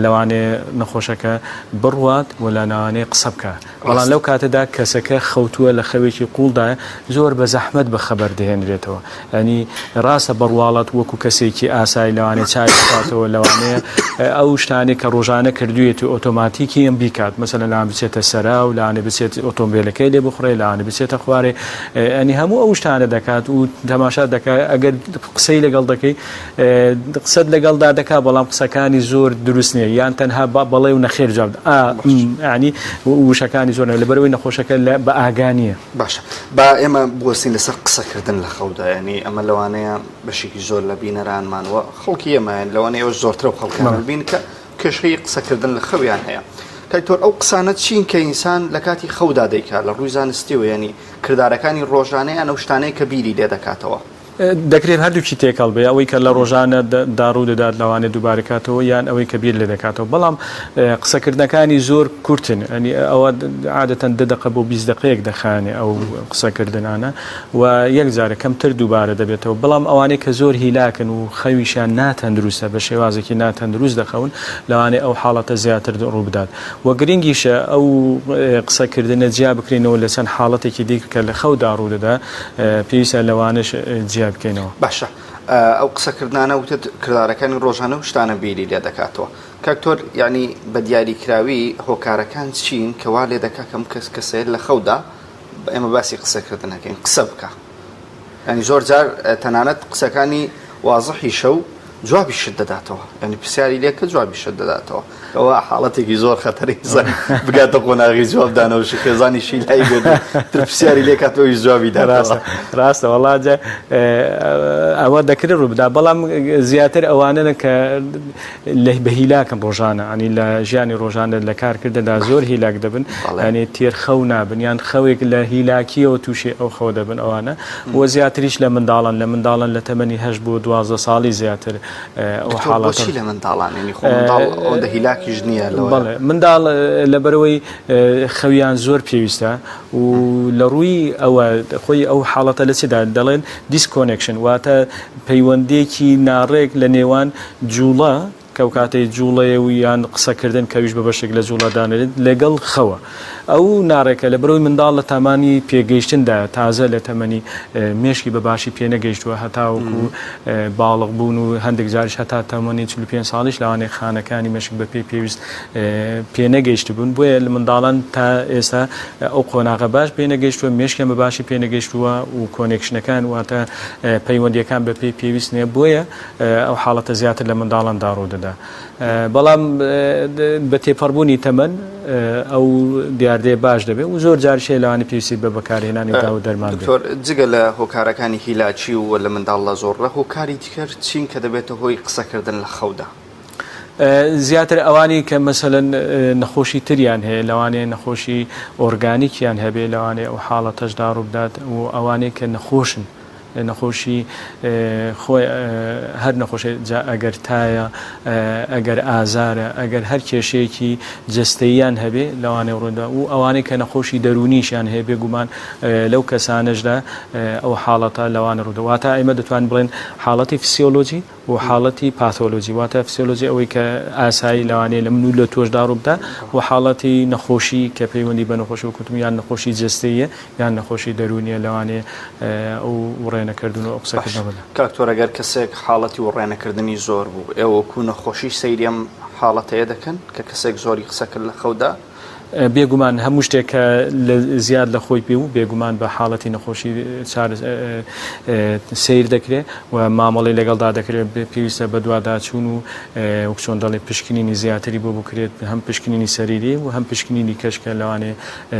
لەوانەیە نەخۆشەکە بڕوات و لەوانەیە قسە بکات بەڵام لەو کاتەدا کەسەکە خەوتووە لە خەوێکی قوڵدایە زۆر بە زەحمەت بە خەبەر دەهێنرێتەوە یانی ڕاستە بەڕواڵەت وەکو کەسێکی ئاسایی لەوانەیە چاوی بخاتەوە لەوانەیە ئەو شتانەی کە ڕۆژانە کردوویەتی ئۆتۆماتیکی ئەم بیکات مەسەلەن لەوان بچێتە سەرا و لەوانەیە بچێت ئۆتۆمبیلەکەی لێ بخڕێ لەوانەیە بچێتە خوارێ ینی هەموو ئەو شتانە دەکات و تەماشا دەکات ئەگەر قسەی لەگەڵ دەکەی قسەت لەگەڵدا دەکا بەڵام قسەکانی زۆر دروست نییە یان تەنها بە بەڵێ و نەخێر جواب ئا ینی وشەکانی زۆر لەبەرەوەی نەخۆشەکە لە بە ئاگا نییە. باشە با ئێمە بوەستین لەسەر قسەکردن لە خەودا یانی ئەمە لەوانەیە بەشێکی زۆر لە بینەرانمان و خەڵکی ئێمە لەوانەیە ئێوەش زۆرتر ئەو خەڵکانە بین کە کێشەی قسەکردن لە خەویان هەیە کاک تۆر ئەو قسانە چین کە ئینسان لە کاتی خەودا دەیکات لە ڕووی زانستیەوە یانی کردارەکانی ڕۆژانەیان ئەو شتانەیە کە بیری لێ دەکاتەوە. دەکرێت هەردووکی تێکەڵ بێ ئەوەی کە لە ڕۆژانە دا ڕوو دەدات لەوانەیە دووبارە کاتەوە یان ئەوەی کە بیر لێ دەکاتەوە بەڵام قسەکردنەکانی زۆر کورتن ئەنی ئەوە عادەتەن دە دەقە بۆ 20 دقەیەک دەخایەنێ ئەو قسەکردنانە و یەک جارە کەمتر دووبارە دەبێتەوە بەڵام ئەوانەی کە زۆر هیلاکن و خەویشیان ناتەندروستە بە شێوازێکی ناتەندروست دەخەون لەوانەیە ئەو حاڵەتە زیاتر ڕوو بدات و گرنگیشە ئەو قسەکردنە جیا بکرێنەوە لە چەند حاڵەتێکی دیکە کە لە خەودا ڕوو دەدا پێویستە لەوانەش جیا بکەینەوە. باشە ئەو قسەکردنانە وتت کردارەکانی ڕۆژانە و شتانە بیری لێ دەکاتەوە کاک تۆر یانی بە دیاریکراوی هۆکارەکان چین کە وا لێ دەکا کەم کەس کەسێ لە خەودا ئێمە باسی قسەکردن ئەکەین قسە بکا یانی زۆر جار تەنانەت قسەکانی وازحیشە و جوابیشت دەداتەوە یانی پرسیاری لێ کە جوابیشت دەداتەوە ئەوە حاڵەتێکی زۆر خەتەری ئینسان بگاتە قۆناغی جواب دانەوەشی خێزانیشی لای بێت و تر پرسیاری لێ کات ئەویش جوابی داتەوە. ڕاستە ڕاستە وەڵا جا ئەوە دەکرێت ڕوو بدا بەڵام زیاتر ئەوانەن کە لە بە هیلاکن ڕۆژانە ئەنی لە ژیانی ڕۆژانە لە کارکردندا زۆر هیلاک دەبن ئەنی تێر خەو نابن یان خەوێک لە هیلاکیەوە تووشی ئەو خەو دەبن ئەوانە و زیاتریش لە منداڵان لە منداڵان لە تەمەنی هەشت بۆ 12 ساڵی زیاتر ئەو دکتۆر حاڵەتە بۆچی لە منداڵان یعنی خۆ منداڵ ئەوەندە هیلاکیش نییە لەوەیە بەڵێ منداڵ لەبەرەوەی خەویان زۆر پێویستە و لە ڕووی ئەوە خۆی ئەو حاڵەتە لە چیدا دەڵێن disconnection واتە پەیوەندێکی ناڕێک لە نێوان جوڵە. کە ئەو کاتەی جوڵەیە و یان قسەکردن کە ئەویش بە بەشێک لە جوڵە دانرێت لەگەڵ خەوە. ئەو ناڕێکە لەبەرئەوەی منداڵ لە تامانی پێگەیشتندایە تازە لە تەمەنی مێشکی بە باشی پێنەگەیشتووە هەتاوەکو باڵغ بوون و هەندێک جاریش هەتا تەمەنی 45 ساڵیش لەوانەیە خانەکانی مێشک بە پێی پێویست پێنەگەیشتبوون بۆیە لە منداڵان تا ئێستا ئەو قۆناغە باش پێنەگەیشتووە مێشکیان بە باشی پێنەگەیشتووە و connection ەکان واتە پەیوەندیەکان بە پێی پێویست نییە بۆیە ئەو حاڵەتە زیاتر لە منداڵاندا ڕوودەدا. بەڵام بە تێپەڕبوونی تەمەن ئەو دیاردەیە باش دەبێت و زۆر جاریش هەیە لەوانەیە پێویستی بە بەکارهێنانی داو و دەرمان بێت. دکتۆر جگە لە هۆکارەکانی هیلاکی و لە منداڵدا زۆرە، هۆکاری دیکەر چین کە دەبێتە هۆی قسەکردن لە خەودا؟ زیاتر ئەوانەی کە مەسەلەن نەخۆشی تریان هەیە لەوانەیە نەخۆشی ئۆرگانیکیان هەبێ لەوانەیە ئەو حاڵەتەشدا ڕووبدات و ئەوانەی کە نەخۆشن نەخۆشی خۆی هەر نەخۆشی جا ئەگەر تایە ئەگەر ئازارە ئەگەر هەر کێشەیەکی جەستەییان هەبێ لەوانەیە ڕوودا و ئەوانەی کە نەخۆشی دەروونیشیان هەیە بێگومان لەو کەسانەشدا ئەو حاڵەتە لەوانە ڕوودا واتە ئێمە دەتوانین بڵێن حاڵەتی فسیۆلۆجی و حاڵەتی پاتۆلۆجی واتە فسیۆلۆجی ئەوەی کە ئاسایی لەوانەیە لە من و لە تۆشدا ڕووبدا و حاڵەتی نەخۆشی کە پەیوەندی بە نەخۆشی وەکوتم یان نەخۆشی جەستەییە یان نەخۆشی دەروونیە لەوانەیە ئەو وڕێنەکردن و ئەو قسەکردنە بدا. کاک تۆر ئەگەر کەسێک حاڵەتی وڕێنەکردنی زۆر بوو ئێوە وەکو نەخۆشی سەیری ئەم حاڵەتەیە دەکەن کە کەسێک زۆری قسە کرد لە خەودا؟ بێگومان هەموو شتێک کە لە زیاد لە خۆی پێ و بێگومان بە حاڵەتی نەخۆشی سەیر دەکرێت و مامەڵەی لەگەڵدا دەکرێت پێویستە بەدواداچوون و وەک چۆن دەڵێ پشکنینی زیاتری بۆ بکرێت هەم پشکنینی سەریری و هەم پشکنینی کەش کە لەوانەیە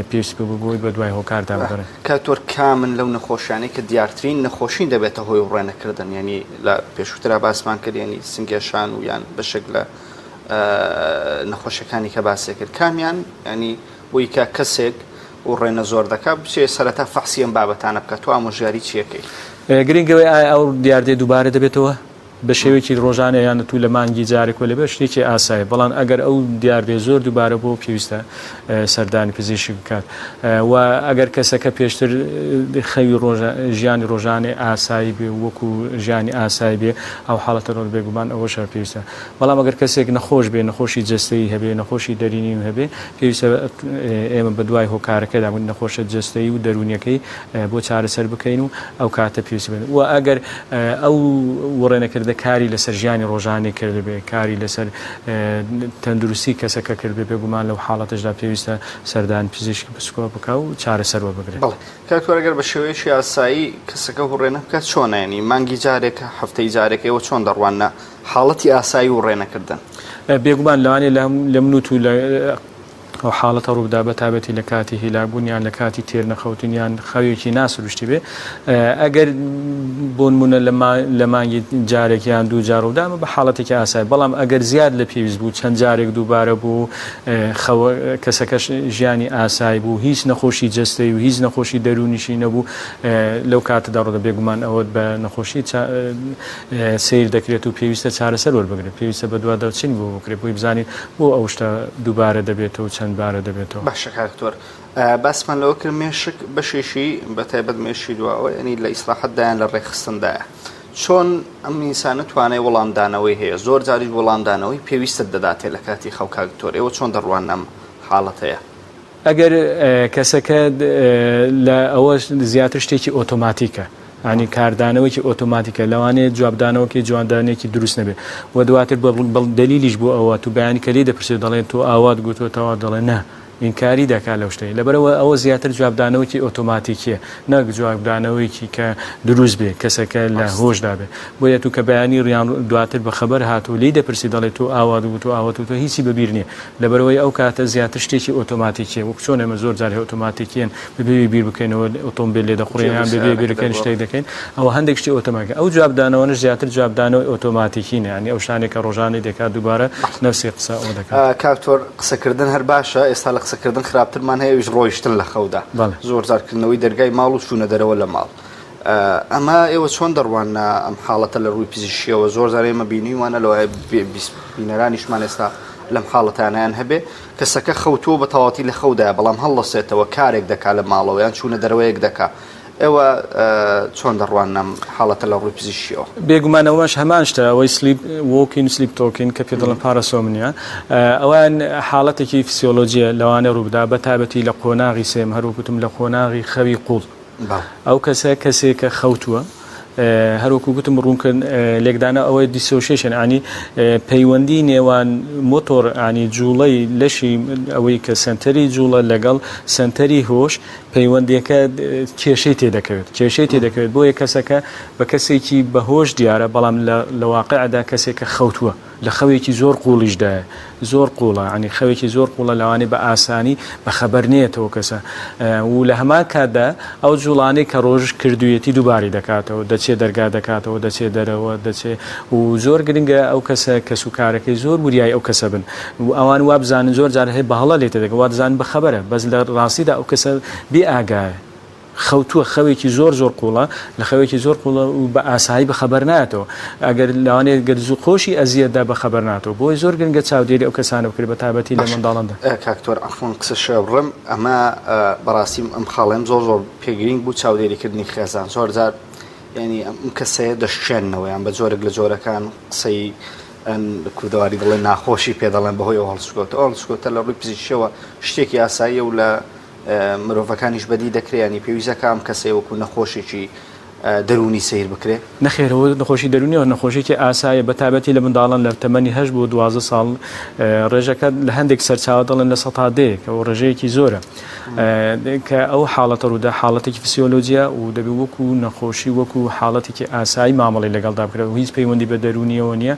پێویست بێ بۆی بەدوای هۆکاردا بگەڕێن. کاک تۆر کامن لەو نەخۆشیانەی کە دیارترین نەخۆشین دەبێتە هۆی وڕێنەکردن یانی لە پێشووترا باسمان کرد یانی سنگێشان و یان بەشێک لە نەخۆشیەکانی کە باسی کرد کامیان ینی بۆی کە کەسێک و ڕێنە زۆر دەکا بچێ سەرەتا فەحسی ئەم بابەتانە بکات تۆ ئامۆژگاری چیەکەی؟ گرنگەوەی ئایا ئەو دیاردەیە دووبارە دەبێتەوە بە شێوەیەکی ڕۆژانە یان تو لە مانگی جارێک وە لەبێ شتێکی ئاسایە بەڵام ئەگەر ئەو دیاردەیە زۆر دووبارە بۆ پێویستە سەردانی پزیشک بکات و ئەگەر کەسەکە پێشتر خەوی ڕۆژە ژیانی ڕۆژانەی ئاسایی بێ وەکو ژیانی ئاسایی بێ ئەو حاڵەتە ڕۆ بێگومان ئەوەش هەر پێویستە بەڵام ئەگەر کەسێک نەخۆش بێ نەخۆشی جەستەیی هەبێ نەخۆشی دەرینی هەبێ پێویستە ئێمە بە دوای هۆکارەکەدا بوون نەخۆشە جەستەیی و دەروونیەکەی بۆ چارەسەر بکەین و ئەو کاتە پێویست بن و ئەگەر ئەو وڕێنەکردە کاری لەسەر ژیانی ڕۆژانەی کردبێ کاری لەسەر تەندروستی کەسەکە کردبێ بێگومان لەو حاڵەتەشدا پێویستە سەردانی پزیشکی پسپۆڕ بکا و چارەسەر وەربگرێت. بەڵێ کاک تۆر ئەگەر بە شێوەیەکی ئاسایی کەسەکە وڕێنە بکات چۆنە یانی مانگی جارێکە هەفتەی جارێک ئێوە چۆن دەڕواننە حاڵەتی ئاسایی وڕێنەکردن؟ بێگومان لەوانەیە لە من و تو لە ئەو حاڵەتە ڕووبدا بە تابەتی لە کاتی هیلاکبوون یان لە کاتی تێر نەخەوتن یان خەوێکی ناسروشتی بێ ئەگەر بۆنمونە لە مانگی جارێک یان دوو جار ڕوودا ئەمە بە حاڵەتێکی ئاسای بەڵام ئەگەر زیاد لە پێویست بوو چەند جارێک دووبارە بوو خەوە کەسەکەش ژیانی ئاسای بوو هیچ نەخۆشی جەستەی و هیچ نەخۆشی دەروونیشی نەبوو لەو کاتەدا ڕوودە بێگومان ئەوەت بە نەخۆشی سەیر دەکرێت و پێویستە چارەسەر وەربگرێت، پێویستە بەدواداچوونی بۆ بکرێت بۆی بزانین بۆ ئەو شتە دووبارە دەبێتەوە و چەند بارە دەبێتەوە. باشە کاک دکتۆر باسمان لەوە کرد مێشک بەشێکی بە تایبەت مێشکی دواوە یانی لە ئیسراحەتدایان لە ڕێکخستندایە چۆن ئەم ئینسانە توانای وەڵامدانەوەی هەیە زۆر جاریش وەڵامدانەوەی پێویستت دەداتێ لە کاتی خەو کاک دکتۆر ئێوە چۆن دەڕواننە ئەم حاڵەتەیە؟ ئەگەر کەسەکە لە ئەوە زیاتر شتێکی ئۆتۆماتیکە ینی کاردانەوەکی ئۆتۆماتیکە لەوانەیە جوابدانەوەکەی جواندانێکی دروست نەبێ و دواتر بە دەلیلیش بۆ ئەوە تو بەیانی کە لێی دەپرسێت دەڵێن تۆ ئاوات گوتووەتەوە دەڵێ نا ئینکاری دەکات لەو شتەی لەبەرەوە ئەوە زیاتر جوابدانەوەکی ئۆتۆماتیکیە نەک جوابدانەوەیکی کە دروست بێ کەسەکە لە هۆشدا بێ بۆیە تو کە بەیانی ڕیان دواتر بە خەبەر هاتوو لێی دەپرسی دەڵێ تۆ ئاوات گوتووە ئاوات وتووە هیچی بەبیر نییە لەبەرئەوەی ئەو کاتە زیاتر شتێکی ئۆتۆماتیکیە وەک چۆن ئێمە زۆر جار هەیە ئۆتۆماتیکیەن بەبێ بیر بکەینەوە ئۆتۆمبێل لێ دەخوڕین یان بەبێ بیر بکەین شتێک دەکەین ئەوە هەندێک شتی ئۆتۆماتیکە ئەو جوابدانەوەنەش زیاتر جوابدانەوەی ئۆتۆماتیکینە یانی ئەو شتانەی کە ڕۆژانەی دەکات دووبارە نەفسی قسە ئەوە دەکات. کاک تۆر قسەکردن هەر باشە ئێستا لە قسەکردن خراپترمان هەیە ئەویش ڕۆیشتن لە خەودا زۆر جار کردنەوەی دەرگای ماڵ و چوونە دەرەوە لە ماڵ ئەمە ئێوە چۆن دەڕواننە ئەم حاڵەتە لە ڕووی پزیشکیەوە؟ زۆر جار ئێمە بینیومانە لەوایە بینەرانیشمان ئێستا لەم حاڵەتانیان هەبێ کەسەکە خەوتووە بە تەواوەتی لە خەودایە بەڵام هەڵدەسێتەوە کارێک دەکا لە ماڵەوە یان چوونە دەرەوەیەک دەکا. ئێوە چۆن دەڕواننە ئەم حاڵەتە لە ڕووی پزیشکیەوە؟ بێگومان ئەوەش هەمان شتە ئەوەی sleep walking sleep talking کە پێ دەڵێن parasomnia ئەوان حاڵەتێکی فسیۆلۆجیە لەوانەیە ڕووبدا بە تایبەتی لە قۆناغی سێم هەروەک وتم لە قۆناغی خەوی قوڵ ئەو کەسە کەسێکە خەوتووە هەروەکو گوتم ڕوونکرد لێکدانە ئەوەی dissociation ینی پەیوەندی نێوان مۆتۆر ینی جوڵەی لەشی ئەوەی کە سنتەری جوڵە لەگەڵ سنتەری هۆش پەیوەندیەکە کێشەی تێدەکەوێت کێشەی تێدەکەوێت بۆیە کەسەکە بە کەسێکی بەهۆش دیارە بەڵام لە واقعدا کەسێکە خەوتووە لە خەوێکی زۆر قوڵیشدایە زۆر قوڵە ینی خەوێکی زۆر قوڵە لەوانەیە بە ئاسانی بە خەبەر نێتەوە کەسە و لە هەمان کاتدا ئەو جوڵانەی کە ڕۆژ کردوویەتی دووباری دەکاتەوە دەچێت دەرگا دەکاتەوە دەچێت دەرەوە دەچێت و زۆر گرنگە ئەو کەسە کەس و کارەکەی زۆر وریای ئەو کەسە بن و ئەوان وابزانن زۆر جار هەیە بە هەڵە لێ تێدەگەن وادەزانن بە خەبەرە بەس لە ڕاستیدا ئەو کەسە بێ ئاگایە خەوتووە خەوێکی زۆر زۆر قوڵە لە خەوێکی زۆر قوڵە و بە ئاسایی بە خەبەر نایەتەوە ئەگەر لەوانەیە گەر زوو خۆشی ئەزیەتدا بە خەبەر ناتەوە بۆیە زۆر گرنگە چاودێری ئەو کەسانە بکرێت بە تایبەتی لە باشە منداڵاندا. کاک تۆر عەفوەن قسەش بڕم ئەمە بەڕاستی ئەم خاڵەم زۆر زۆر پێ گرینگ بوو چاودێری کردنی خێزان زۆر جار یعنی ئەم کەسەیە دەشکێننەوە یان بە جۆرێک لە جۆرەکان قسەی کوردەواری دەڵێن ناخۆشی پێ دەڵێن بەهۆی ئەو هەڵسوکەوتە ئەو هەڵسوکەوتە لە ڕووی پزیشکیەوە شتێکی ئاساییە و لە مرۆڤەکانیش بەدی دەکرێ ینی پێویستە کە ئەم کەسەی وەکو نەخۆشێکی دەروونی سەیر بکرێ؟ نەخێر ئەوە نەخۆشی دەروونیە نەخۆشیێکی ئاسایە بە تایبەتی لە منداڵان لە تەمەنی هەشت بۆ 12 ساڵ ڕێژەکە لە هەندێک سەرچاوە دەڵێن لە سەتا دەیەک ئەو ڕێژەیەکی زۆرە کە ئەو حاڵەتە ڕوودا حاڵەتێکی فسیۆلۆجیە و دەبێت وەکو نەخۆشی وەکو حاڵەتێکی ئاسایی مامەڵی لەگەڵدا بکرێت و هیچ پەیوەندی بە دەروونیەوە نییە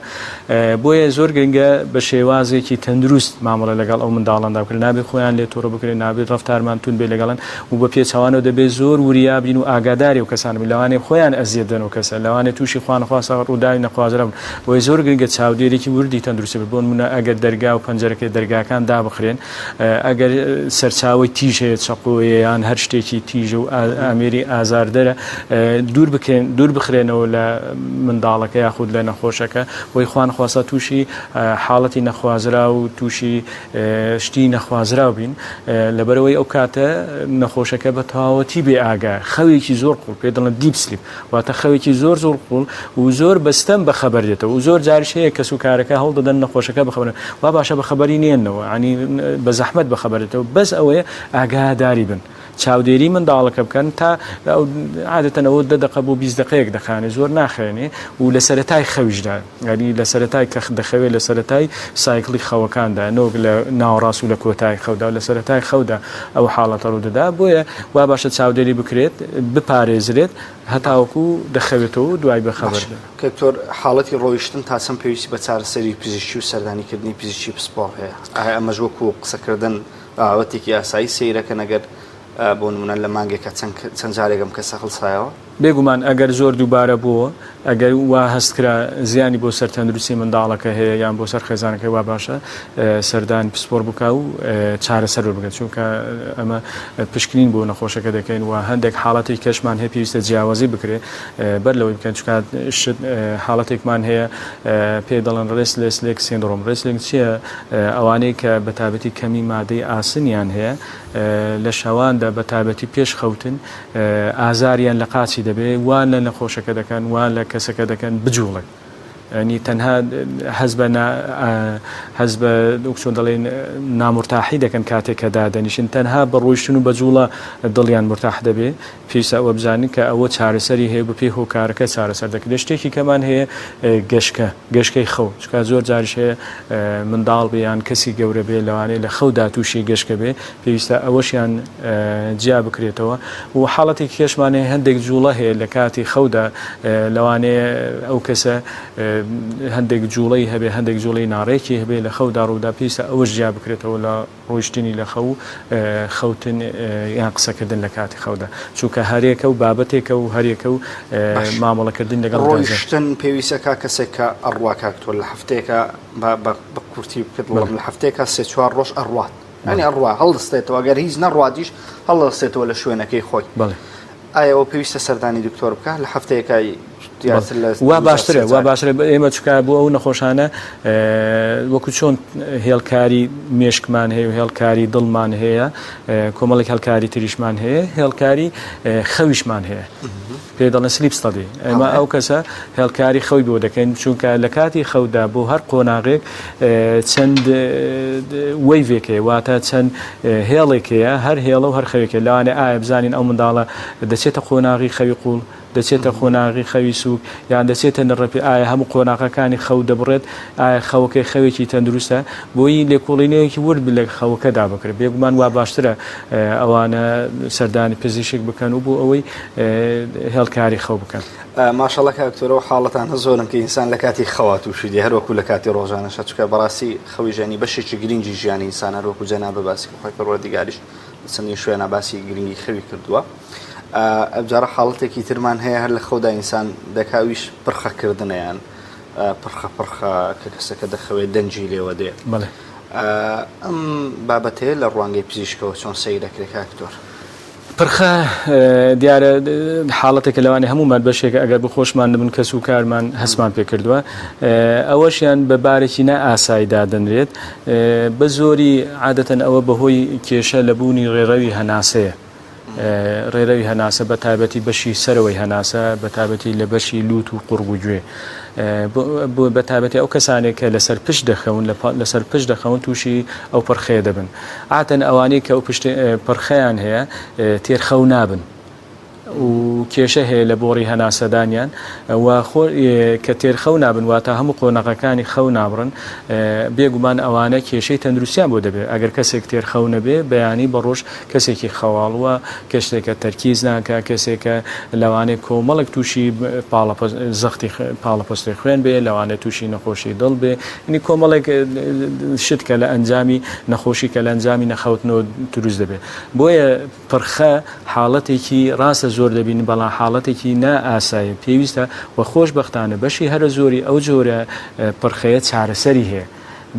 بۆیە زۆر گرنگە بە شێوازێکی تەندروست مامەڵە لەگەڵ ئەو منداڵاندا بکرێت، نابێت خۆیان لێ توڕە بکرێت، نابێت ڕەفتارمان توند بێت لەگەڵن و بە پێچەوانەوە دەبێت زۆر وریا بین و ئاگاداری ئەو کەسانە بین، لەوانەیە خۆیان ئەزیەت دەن ئەو کەسە، لەوانەیە تووشی خوانەخواستە ڕووداوی نەخوازراو بن، بۆیە زۆر گرنگە چاودێریی وردی تەندروستی بێت، بۆ نموونە ئەگەر دەرگا و پەنجەرەکەی دەرگاکان دابخرێن، ئەگەر سەرچاوەی تیژ هەیە چەقۆیە یان هەر شتێکی تیژە و ئامێری ئازاردەرە دوور بکرێن دوور بخرێنەوە لە منداڵەکە یاخود لە نەخۆشەکە بۆی خوانەخواستە تووشی حاڵەتی نەخوازرا و تووشی شتی نەخوازراو بین لەبەرەوەی ئەو کاتە نەخۆشەکە بە تەواوەتی بێ ئاگا خەوێکی زۆر قوڵ پێ دەڵێن deep sleep واتە خەوێکی زۆر زۆر قوڵ و زۆر بە ستەم بە خەبەر دێتەوە و زۆر جاریش هەیە کەس و کارەکە هەوڵ دەدەن نەخۆشەکە بخەبەرن وا باشە بە خەبەری نێنەوە ینی بە زەحمەت بە خەبەر دێتەوە بەس ئەوەیە ئاگاداری بن چاودێری منداڵەکە بکەن تا عادەتەن ئەوە دە دەقە بۆ 20 دقەیەک دەخانێ زۆر ناخێنێ و لە سەرەتای خەویشدا یعنی لە سەرەتای کە دەخەوێت لە سەرەتای cycle ی خەوەکاندا نۆک لە ناوەڕاست و لە کۆتای خەودا و لە سەرەتای خەودا ئەو حاڵەتە ڕوودەدا بۆیە وا باشە چاودێری بکرێت بپارێزرێت هەتاوەکو دەخەوێتەوە و دوای بەخەبەر باشە دکتۆر حاڵەتی ڕۆیشتن تا چەند پێویستی بە چارەسەری پزیشکی و سەردانیکردنی پزیشکی پسپۆڕ هەیە ئایا ئەمەش وەکو قسەکردن بابەتێکی ئاسایی سەیرەکەن ئەگەر بۆ نمونە لە مانگێکا چەند جارێک ئەم کەسە هەڵسایەوە؟ بێگومان ئەگەر زۆر دووبارە بووە، ئەگەر وا هەست کرا زیانی بۆ سەر تەندروستی منداڵەکە هەیە یان بۆ سەر خێزانەکەی وا باشە سەردانی پسپۆڕ بکا و چارەسەر وەربگرێت چونکە ئەمە پشکنین بۆ نەخۆشەکە دەکەین و هەندێک حاڵەتی کەشمان هەیە پێویستە جیاوازی بکرێت بەر لەوەی بکەن چونکە شت حاڵەتێکمان هەیە پێ دەڵێن restless leg syndrome restless leg چییە ئەوانەی کە بە تایبەتی کەمی مادەی ئاسنیان هەیە لە شەواندا بە تایبەتی پێش خەوتن ئازاریان لە قاچی دەبێ وا لە نەخۆشەکە دەکەن وا لە کەسەکە دەکەن بجوڵێت ینی تەنها هەز بە هەز بە چۆن دەڵێن نامرتاحی دەکەن کاتێک کە دادەنیشن تەنها بە ڕۆیشتن و بە جوڵە دڵیان مرتاح دەبێ پێویستە ئەوە بزانین کە ئەوە چارەسەری هەیە بەپێی هۆکارەکە چارەسەر دەکرێت شتێکی کەمان هەیە گەشکە گەشکەی خەو چکا زۆر جاریش هەیە منداڵ بێ یان کەسی گەورە بێ لەوانەیە لە خەودا تووشی گەشکە بێ پێویستە ئەوەشیان جیا بکرێتەوە و حاڵەتێکی کەشمان هەیە هەندێک جوڵە هەیە لە کاتی خەودا لەوانەیە ئەو کەسە هەندێک جوڵەی هەبێ هەندێک جوڵەی ناڕێکی هەبێ لە خەودا ڕوودا پێویستە ئەوەش جیا بکرێتەوە لە ڕۆیشتنی لە خەو و خەوتن یان قسەکردن لە کاتی خەودا چونکە هەرێکە و بابەتێکە و هەرێکە و باش مامەڵەکردن لەگەڵ دەزە. ڕۆیشتن پێویستە کا کەسێک کە ئەڕوا کاک تۆ لە هەفتەیەکا با بە بە کورتی پێت بڵێم بەڵێ. لە هەفتەیەکا سێ چوار ڕۆژ ئەڕوات یانی بەڵێ. ئەڕوا هەڵدەستێتەوە گەر هیچ نەڕواتیش هەڵدەستێتەوە لە شوێنەکەی خۆی. بەڵێ. ئایا ئەوە پێویستە سەردانی دکتۆر بکا لە هەفتەیەکا زیاتر لە وا دوو جار باشترە سێ وا جار؟ باشترە ئێمە چکا بۆ ئەو نەخۆشانە وەکو چۆن هێڵکاری مێشکمان هەیە و هێڵکاری دڵمان هەیە کۆمەڵێک هێڵکاری تریشمان هەیە هێڵکاری خەویشمان هەیە پێی دەڵێن sleep study ئێمە ئەو کەسە هێڵکاری خەوی بۆ دەکەین چونکە لە کاتی خەودا بۆ هەر قۆناغێک چەند wave ێک هەیە واتە چەند هێڵێک هەیە هەر هێڵە و هەر خەوێکە لەوانێ ئایا بزانین ئەو منداڵە دەچێتە قۆناغی خەوی قوڵ دەچێتە قۆناغی خەوی سوک یان دەچێتە نڕپی ئایا هەموو قۆناغەکانی خەو دەبڕێت ئایا خەوەکەی خەوێکی تەندروستە بۆی لێکۆڵینەوەیەکی ورد لە خەوەکەدا بکرێت بێگومان وا باشترە ئەوانە سەردانی پزیشک بکەن و بۆ ئەوەی هێڵکاری خەو بکەن. ماشاءاللە کاک دکتۆر ئەو حاڵەتانە زۆرن کە ئینسان لە کاتی خەوا تووشی دێ هەر وەکو لە کاتی ڕۆژانەشا چونکە بەڕاستی خەوی ژیانی بەشێکی گرنگی ژیانی ئینسان هەر وەکو جەنابت باسی کرد خوای پەروەردیگاریش لە چەندین شوێنا باسی گرنگی خەوی کردووە ئەوجارە حاڵەتێکی ترمان هەیە هەر لە خەودا ئینسان دەکا ئەویش پرخەکردنە یان پرخە پرخە کە کەسەکە دەخەوێت دەنگی لێوە دێ بەڵێ ئەم بابەتەیە لە ڕوانگەی پزیشکەوە چۆن سەیر دەکرێت کاک دکتۆر؟ پرخە دیارە حاڵەتێکە لەوانەیە هەموومان بەشێکە ئەگەر بە خۆشمان نەبن کەس و کارمان هەستمان پێ کردووە ئەوەشیان بە بارێکی نائاسایی دادەنرێت بە زۆری عادەتەن ئەوە بەهۆی کێشە لە بوونی ڕێڕەوی هەناسەیە. ڕێرەوی هەناسە بە تایبەتی بەشی سەرەوەی هەناسە بە تایبەتی لە بەشی لوت و قوڕگ و گوێ بە تایبەتی ئەو کەسانێک کە لەسەر پشت دەخەون لەسەر پشت دەخەون تووشی ئەو پرخەیە دەبن عادەتەن ئەوانەی کە ئەو پشت پرخەیان هەیە تێرخەو نابن و کێشە هەیە لە بۆڕی هەناسەدانیان و خۆ کە تێرخەو نابن واتە هەموو قۆنەغەکانی خەو نابڕن بێگومان ئەوانە کێشەی تەندروستیان بۆ دەبێت ئەگەر کەسێک تێرخەو نەبێ بەیانی بە ڕۆژ کەسێکی خەواڵوە، کەسێکە تەرکیز ناکا، کەسێکە لەوانەیە کۆمەڵێک تووشی زەختی پاڵەپەستۆی خوێن بێ، لەوانەیە تووشی نەخۆشی دڵ بێ، یعنی کۆمەڵێک شت کە لە ئەنجامی نەخۆشی کە لە ئەنجامی نەخەوتنەوە دروست دەبێت. بۆیە پرخە حاڵەتێکی ڕاستە زۆر دەبینین، بەڵام حاڵەتێکی نائاسایە، پێویستە و خۆشبەختانە بەشی هەرە زۆری ئەو جۆرە پرخەیە چارەسەری هەیە.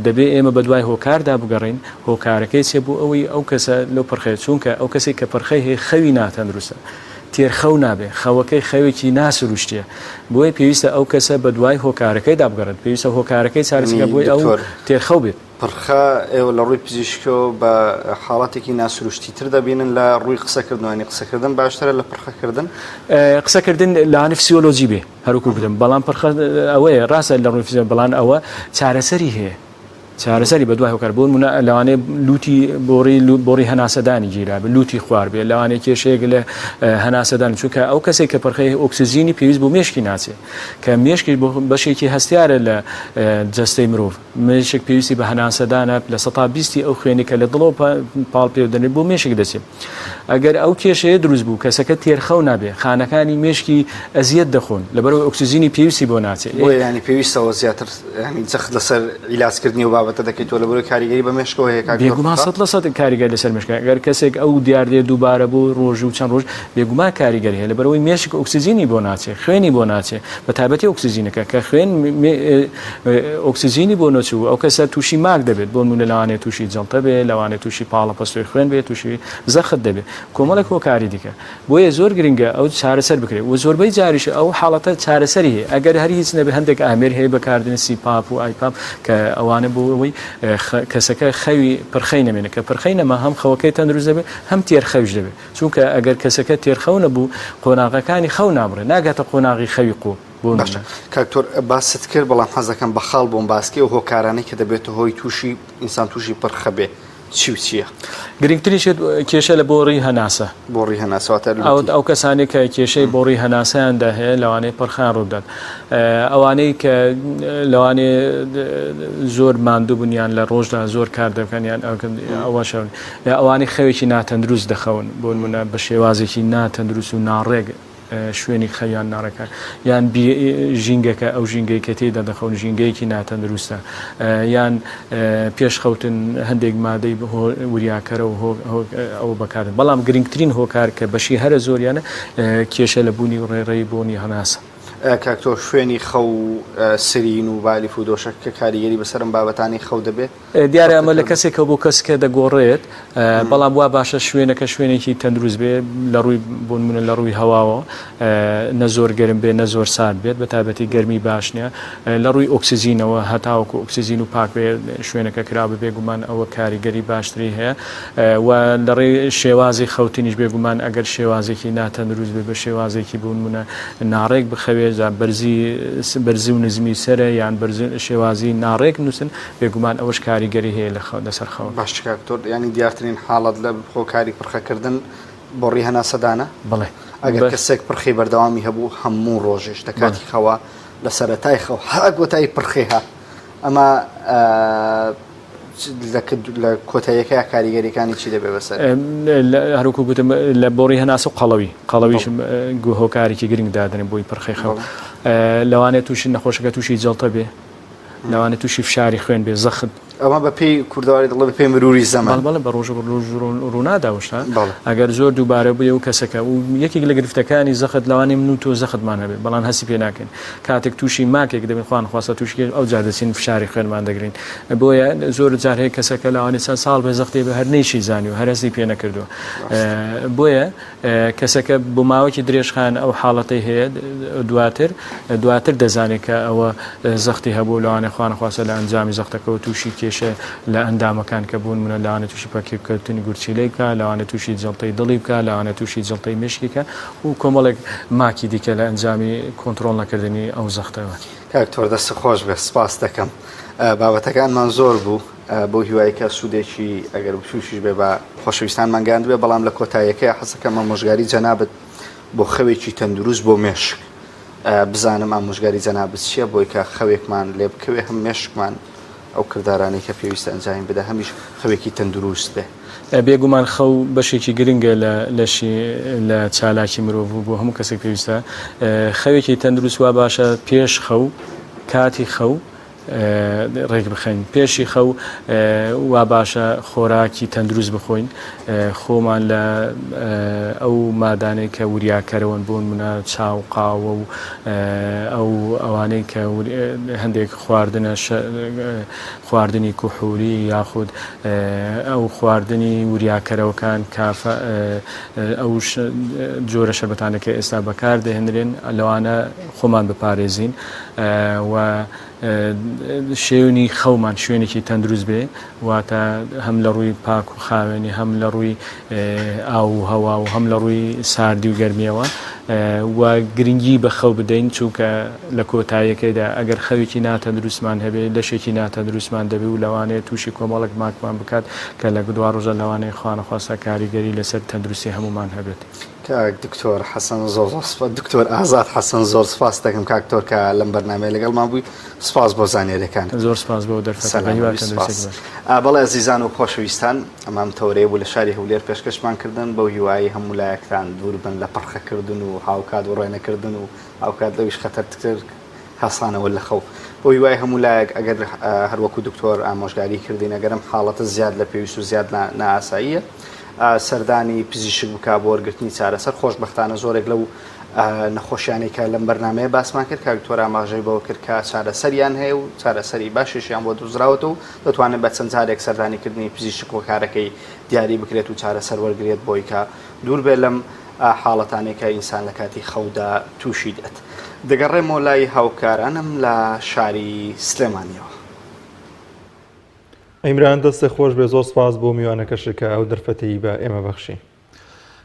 دەبێ ئێمە بەدوای هۆکاردا بگەڕێین، هۆکارەکەی چیە بۆ ئەوەی ئەو کەسە لەو پرخەیە، چونکە ئەو کەسەی کە پرخەی هەیە خەوی ناتەندروستە، تێرخەو نابێ، خەوەکەی خەوێکی ناسروشتیە، بۆیە پێویستە ئەو کەسە بەدوای هۆکارەکەیدا بگەڕێت، پێویستە هۆکارەکەی چارەسەر بکات بۆی ئەو تێرخەو بێت. پرخە ئێوە لە ڕووی پزیشکیەوە بە حاڵەتێکی ناسروشتی تر دەبینن لە ڕووی قسەکردنەوە، یانی قسەکردن باشترە لە پرخەکردن؟ قسەکردن لەوانەیە فسیۆلۆجی بێ، هەروەکو گوتم بەڵام پرخە ئەوەیە ڕاستە لە ڕووی فیزیۆ بەڵام ئەوە چارەسەری هەیە چارەسەری بە دوای هۆکار بۆ نمونە لەوانەیە لوتی بۆڕی بۆڕی هەناسەدانی گیرا بێ لوتی خوار بێ لەوانەیە کێشەیەک لە هەناسەدان چونکە ئەو کەسێک کە پرخەی ئۆکسجینی پێویست بۆ مێشکی ناچێت کە مێشکی بەشێکی هەستیارە لە جەستەی مرۆڤ مێشک پێویستی بە هەناسەدانە لە سەتا بیستی ئەو خوێنی کە لە دڵەوە پاڵ پێ دەنێت بۆ مێشک دەچێت ئەگەر ئەو کێشەیە دروست بوو کەسەکە تێرخەو نابێ خانەکانی مێشکی ئەزیەت دەخۆن لەبەرئەوەی ئۆکسجینی پێویستی بۆ ناچێ. بۆیە یانی پێویستەوە زیاتر یانی جەخت لەسەر عیلاجکردنی ئەو بابەتە دەکەیتەوە لەبەرئەوەی کاریگەری بە مێشکەوە هەیە کاک دکتۆر بێگومان 100% کاریگەری لەسەر مێشکە ئەگەر کەسێک ئەو دیاردەیە دووبارە بوو ڕۆژ و چەند ڕۆژ بێگومان کاریگەری هەیە لەبەرئەوەی مێشک ئۆکسجینی بۆ ناچێ خوێنی بۆ ناچێ بە تایبەتی ئۆکسجینەکە کە خوێن ئۆکسجینی بۆ نەچوو ئەو کەسە تووشی ماک دەبێت بۆ نموونە لەوانەیە تووشی جەڵتە بێ لەوانەیە تووشی پاڵەپەستۆی خوێن بێ تووشی زەخت دەبێت کۆمەڵێک هۆکاری دیکە بۆیە زۆر گرنگە ئەو چارەسەر بکرێت و زۆربەی جاریش ئەو حاڵەتە چارەسەری هەیە ئەگەر هەر هیچ نەبێ هەندێک ئامێر هەیە بەکاردێن CPAP و IPAP کە ئەوانە بۆ ئەوەی کەسەکە خەوی پرخەی نەمێنێت کە پرخەی نەما هەم خەوەکەی تەندروست دەبێت هەم تێرخەویش دەبێت چونکە ئەگەر کەسەکە تێرخەو نەبوو قۆناغەکانی خەو نابڕێت ناگاتە قۆناغی خەوی قووڵ بۆ باشە کاک تۆر باست کرد بەڵام حەزەکەم بە خاڵ بۆم باسکەی ئەو هۆکارانەی کە دەبێتە هۆی تووشی ئینسان تووشی پرخە بێ چی و چییە؟ گرنگترین شت کێشە لە بۆڕی هەناسە. بۆڕی هەناسە واتە لوتی. ئەو کەسانەی کە کێشەی بۆڕی هەناسەیاندا هەیە لەوانەیە پرخەیان ڕووبدات. ئەوانەی کە لەوانەیە زۆر ماندوو بن یان لە ڕۆژدا زۆر کار دەکەن یان ئەوەش ئەوانەی خەوێکی ناتەندروست دەخەون بۆ نمونە بە شێوازێکی ناتەندروست و ناڕێک شوێنی خەویان ناڕێکە یان ژینگەکە ئەو ژینگەی کە تێیدا دەخەون ژینگەیەکی ناتەندروستە یان پێش خەوتن هەندێک مادەی وریاکەرە و ئەوە بەکاردێن بەڵام گرنگترین هۆکار کە بەشی هەرە زۆریانە کێشە لە بوونی ڕێڕەی بۆنی هەناسە. کاک تۆ شوێنی خەو و سرین و بالیف و دۆشەک کە کاریگەری بەسەر ئەم بابەتانەی خەو دەبێ؟ دیارە ئەمە لە کەسێکەوە بۆ کەسکە دەگۆڕێت بەڵام وا باشە شوێنەکە شوێنێکی تەندروست بێ لە ڕووی بۆنمونە لە ڕووی هەواوە نە زۆر گەرم بێ نە زۆر سارد بێت بە تایبەتی گەرمی باش نییە لە ڕووی ئۆکسجینەوە هەتاوەکو ئۆکسجین و پاک بێ شوێنەکە کرا بە بێگومان ئەوە کاریگەری باشتری هەیە و لە ڕێی شێوازی خەوتنیش بێگومان ئەگەر شێوازێکی ناتەندروست بێ بە شێوازێکی بوونمونە ناڕێک بخەوێ جا بەرزی بەرزی و نزمی سەرە یان بەرزی شێوازی ناڕێک نووسن بێگومان ئەوەش کاریگەری هەیە لە لەسەر خەوەکە. باشە کاک دکتۆر یانی دیارترین حاڵەت لە هۆکاری پرخەکردن بۆڕی هەناسەدانە؟ بەڵێ. ئەگەر کەسێک پرخەی بەردەوامی هەبوو هەموو ڕۆژێش لە کاتی خەوا لە سەرەتای خەو هەتا کۆتایی پرخەی هە ئەمە لە کۆتاییەکەیا کاریگەریەکانی چی دەبێ بەسەر؟ هەروەکو گوتم لە بۆڕی هەناسە و قەڵەوی قەڵەویش هۆکارێکی گرنگ دادەنێن بۆی پرخەی خەو لەوانەیە تووشی نەخۆشەکە تووشی جەڵتە بێ لەوانەیە تووشی فشاری خوێن بێ زەخت ئەمە بە پێی کوردەواری دەڵێ بە پێی مروری زەمەن. بەڵێ بەڵێ بە ڕۆژ ڕوونادا ئەو شتە ئەگەر زۆر دووبارە بوویە و کەسەکە و یەکێک لە گرفتەکانی زەخت لەوانەیە من و تۆ زەختمان هەبێ بەڵام هەستی پێ ناکەین کاتێک تووشی ماکێک دەبین خوا نەخواستە تووشی ئەو جار دەچین فشاری خوێنمان دەگرین بۆیە زۆر جار هەیە کەسەکە لەوانەیە چەند ساڵ بێ زەختی بە هەر نەیشی زانی و هەر هەستی پێ نەکردووە بۆیە کەسەکە بۆ ماوەکی درێژخایەن ئەو حاڵەتەی هەیە دواتر دواتر دەزانێت کە ئەوە زەختی هەبوو لەوانەیە خوانەخواستە لە ئەنجامی زەختەکەەوە تووشی کێشە لە ئەندامەکان کە بوون منە لەوانە تووشی پەککەوتنی گورچیلەی بکە لەوانە تووشی جەڵتەی دڵی بکە لەوانە تووشی جەڵتەی مشکی کە و کۆمەڵێک ماکی دیکە لە ئەنجامی کۆنترۆڵ نەکردنی ئەو زەختەوە. کاک تۆر دەستت خۆش بێت سپاست دەکەم بابەتەکانمان زۆر بوو بەو هیوای کە سوودێکی ئەگەر بچووکیش بێ بە خۆشەویستانمان گەیاندبێ بەڵام لە کۆتاییەکەی حەزەکەم ئامۆژگاری جەنابت بۆ خەوێکی تەندروست بۆ مێشک بزانم ئامۆژگاری جەنابت چییە بۆی کە خەوێکمان لێ بکەوێ هەم مێشکمان ئەو کردارانەی کە پێویستە ئەنجامی بدە هەمیش خەوێکی تەندروست بێ. بێگومان خەو بەشێکی گرنگە لە لەشی لە چالاکی مرۆڤ و بۆ هەموو کەسێک پێویستە خەوێکی تەندروست وا باشە پێش خەو کاتی خەو ڕێکبخەین پێشی خەو وا باشە خۆراکی تەندروست بخۆین خۆمان لە ئەو مادانەی کە وریاکەرەوەن بۆ نمونە چا و قاوە و ئەو ئەوانەی کە هەندێک خواردنە خواردنی کوحولی یاخود ئەو خواردنی وریاکەرەوەکان کافە ئەو جۆرە شەربەتانە کە ئێستا بەکار دەهێنرێن لەوانە خۆمان بپارێزین و شێونی خەومان شوێنێکی تەندروست بێ واتە هەم لە ڕووی پاک و خاوێنی هەم لە ڕووی ئاو و هەوا و هەم لە ڕووی ساردی و گەرمیەوە و گرنگی بە خەو بدەین چونکە لە کۆتاییەکەیدا ئەگەر خەوێکی ناتەندروستمان هەبێ لەشێکی ناتەندروستمان دەبێ و لەوانەیە تووشی کۆمەڵێک ماکمان بکات کە لە دواڕۆژدا لەوانەیە خوانەخواستە کاریگەری لەسەر تەندروستی هەموومان هەبێت. کاک دکتۆر حەسەن زۆر زۆر سپاس دکتۆر ئازاد حەسەن زۆر سپاست دەکەم کاک دکتۆر کە لەم بەرنامەیە لەگەڵمان بووی سپاس بۆ زانیاریەکانت. زۆر سپاس بۆ دەرفەتە بە سەلامەت هیوای بی تەندروستیەکی سپاس. باش. بەڵێ ئەزیزان و خۆشەویستان ئەمە ئەم تەوەرەیە بوو لە شاری هەولێر پێشکەشمان کردن بەو هیوایەی هەموو لایەکتان دوور بن لە پرخەکردن و هاوکات وڕێنەکردن و هاوکات لەویش خەتەرتر هەستانەوە لە خەو بەو هیوای هەموو لایەک ئەگەر هەروەکو دکتۆر ئامۆژگاری کردین ئەگەر ئەم حاڵەتە زیاد لە پێویست و زیاد نائاساییە سەردانی پزیشک بکا بۆ وەرگرتنی چارەسەر خۆشبەختانە زۆرێک لەو نەخۆشیانەی کە لەم بەرنمەیە باسمان کرد کاک دکتۆر ئاماژەی بەوە کرد کە چارەسەریان هەیە و چارەسەری باشیشیان بۆ دۆزراوەتەوە و دەتوانێت بە چەند جارێک سەردانیکردنی پزیشک هۆکارەکەی دیاری بکرێت و چارەسەر وەرگرێت بۆی کە دوور بێت لەم حاڵەتانەی کە ئینسان لە کاتی خەودا تووشی دێت. دەگەڕێمەوە لای هاوکارانم لە شاری سلێمانیەوە. عیمران دەستت خۆش بێ زۆر سپاس بۆ میوانەکەشت کە ئەو دەرفەتەی بە ئێمە بەخشی.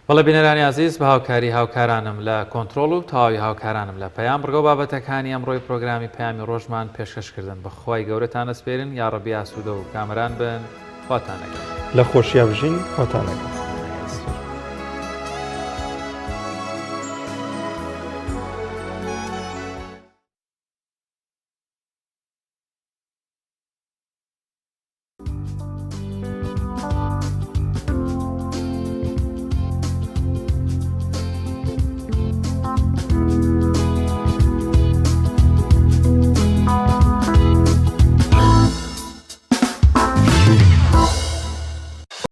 بەڵێ بینەرانی ئازیز بە هاوکاری هاوکارانم لە کۆنترۆڵ و تەواوی هاوکارانم لە پەیام بڕگە و بابەتەکانی ئەمڕۆی پرۆگرامی پەیامی ڕۆژمان پێشکەش کردن بە خوای گەورەتان ئەسپێرین یاڕەبی ئاسوودە و کامەران بن خواتان لەگەڵ. لە خۆشیا بژین خواتان لەگەڵ.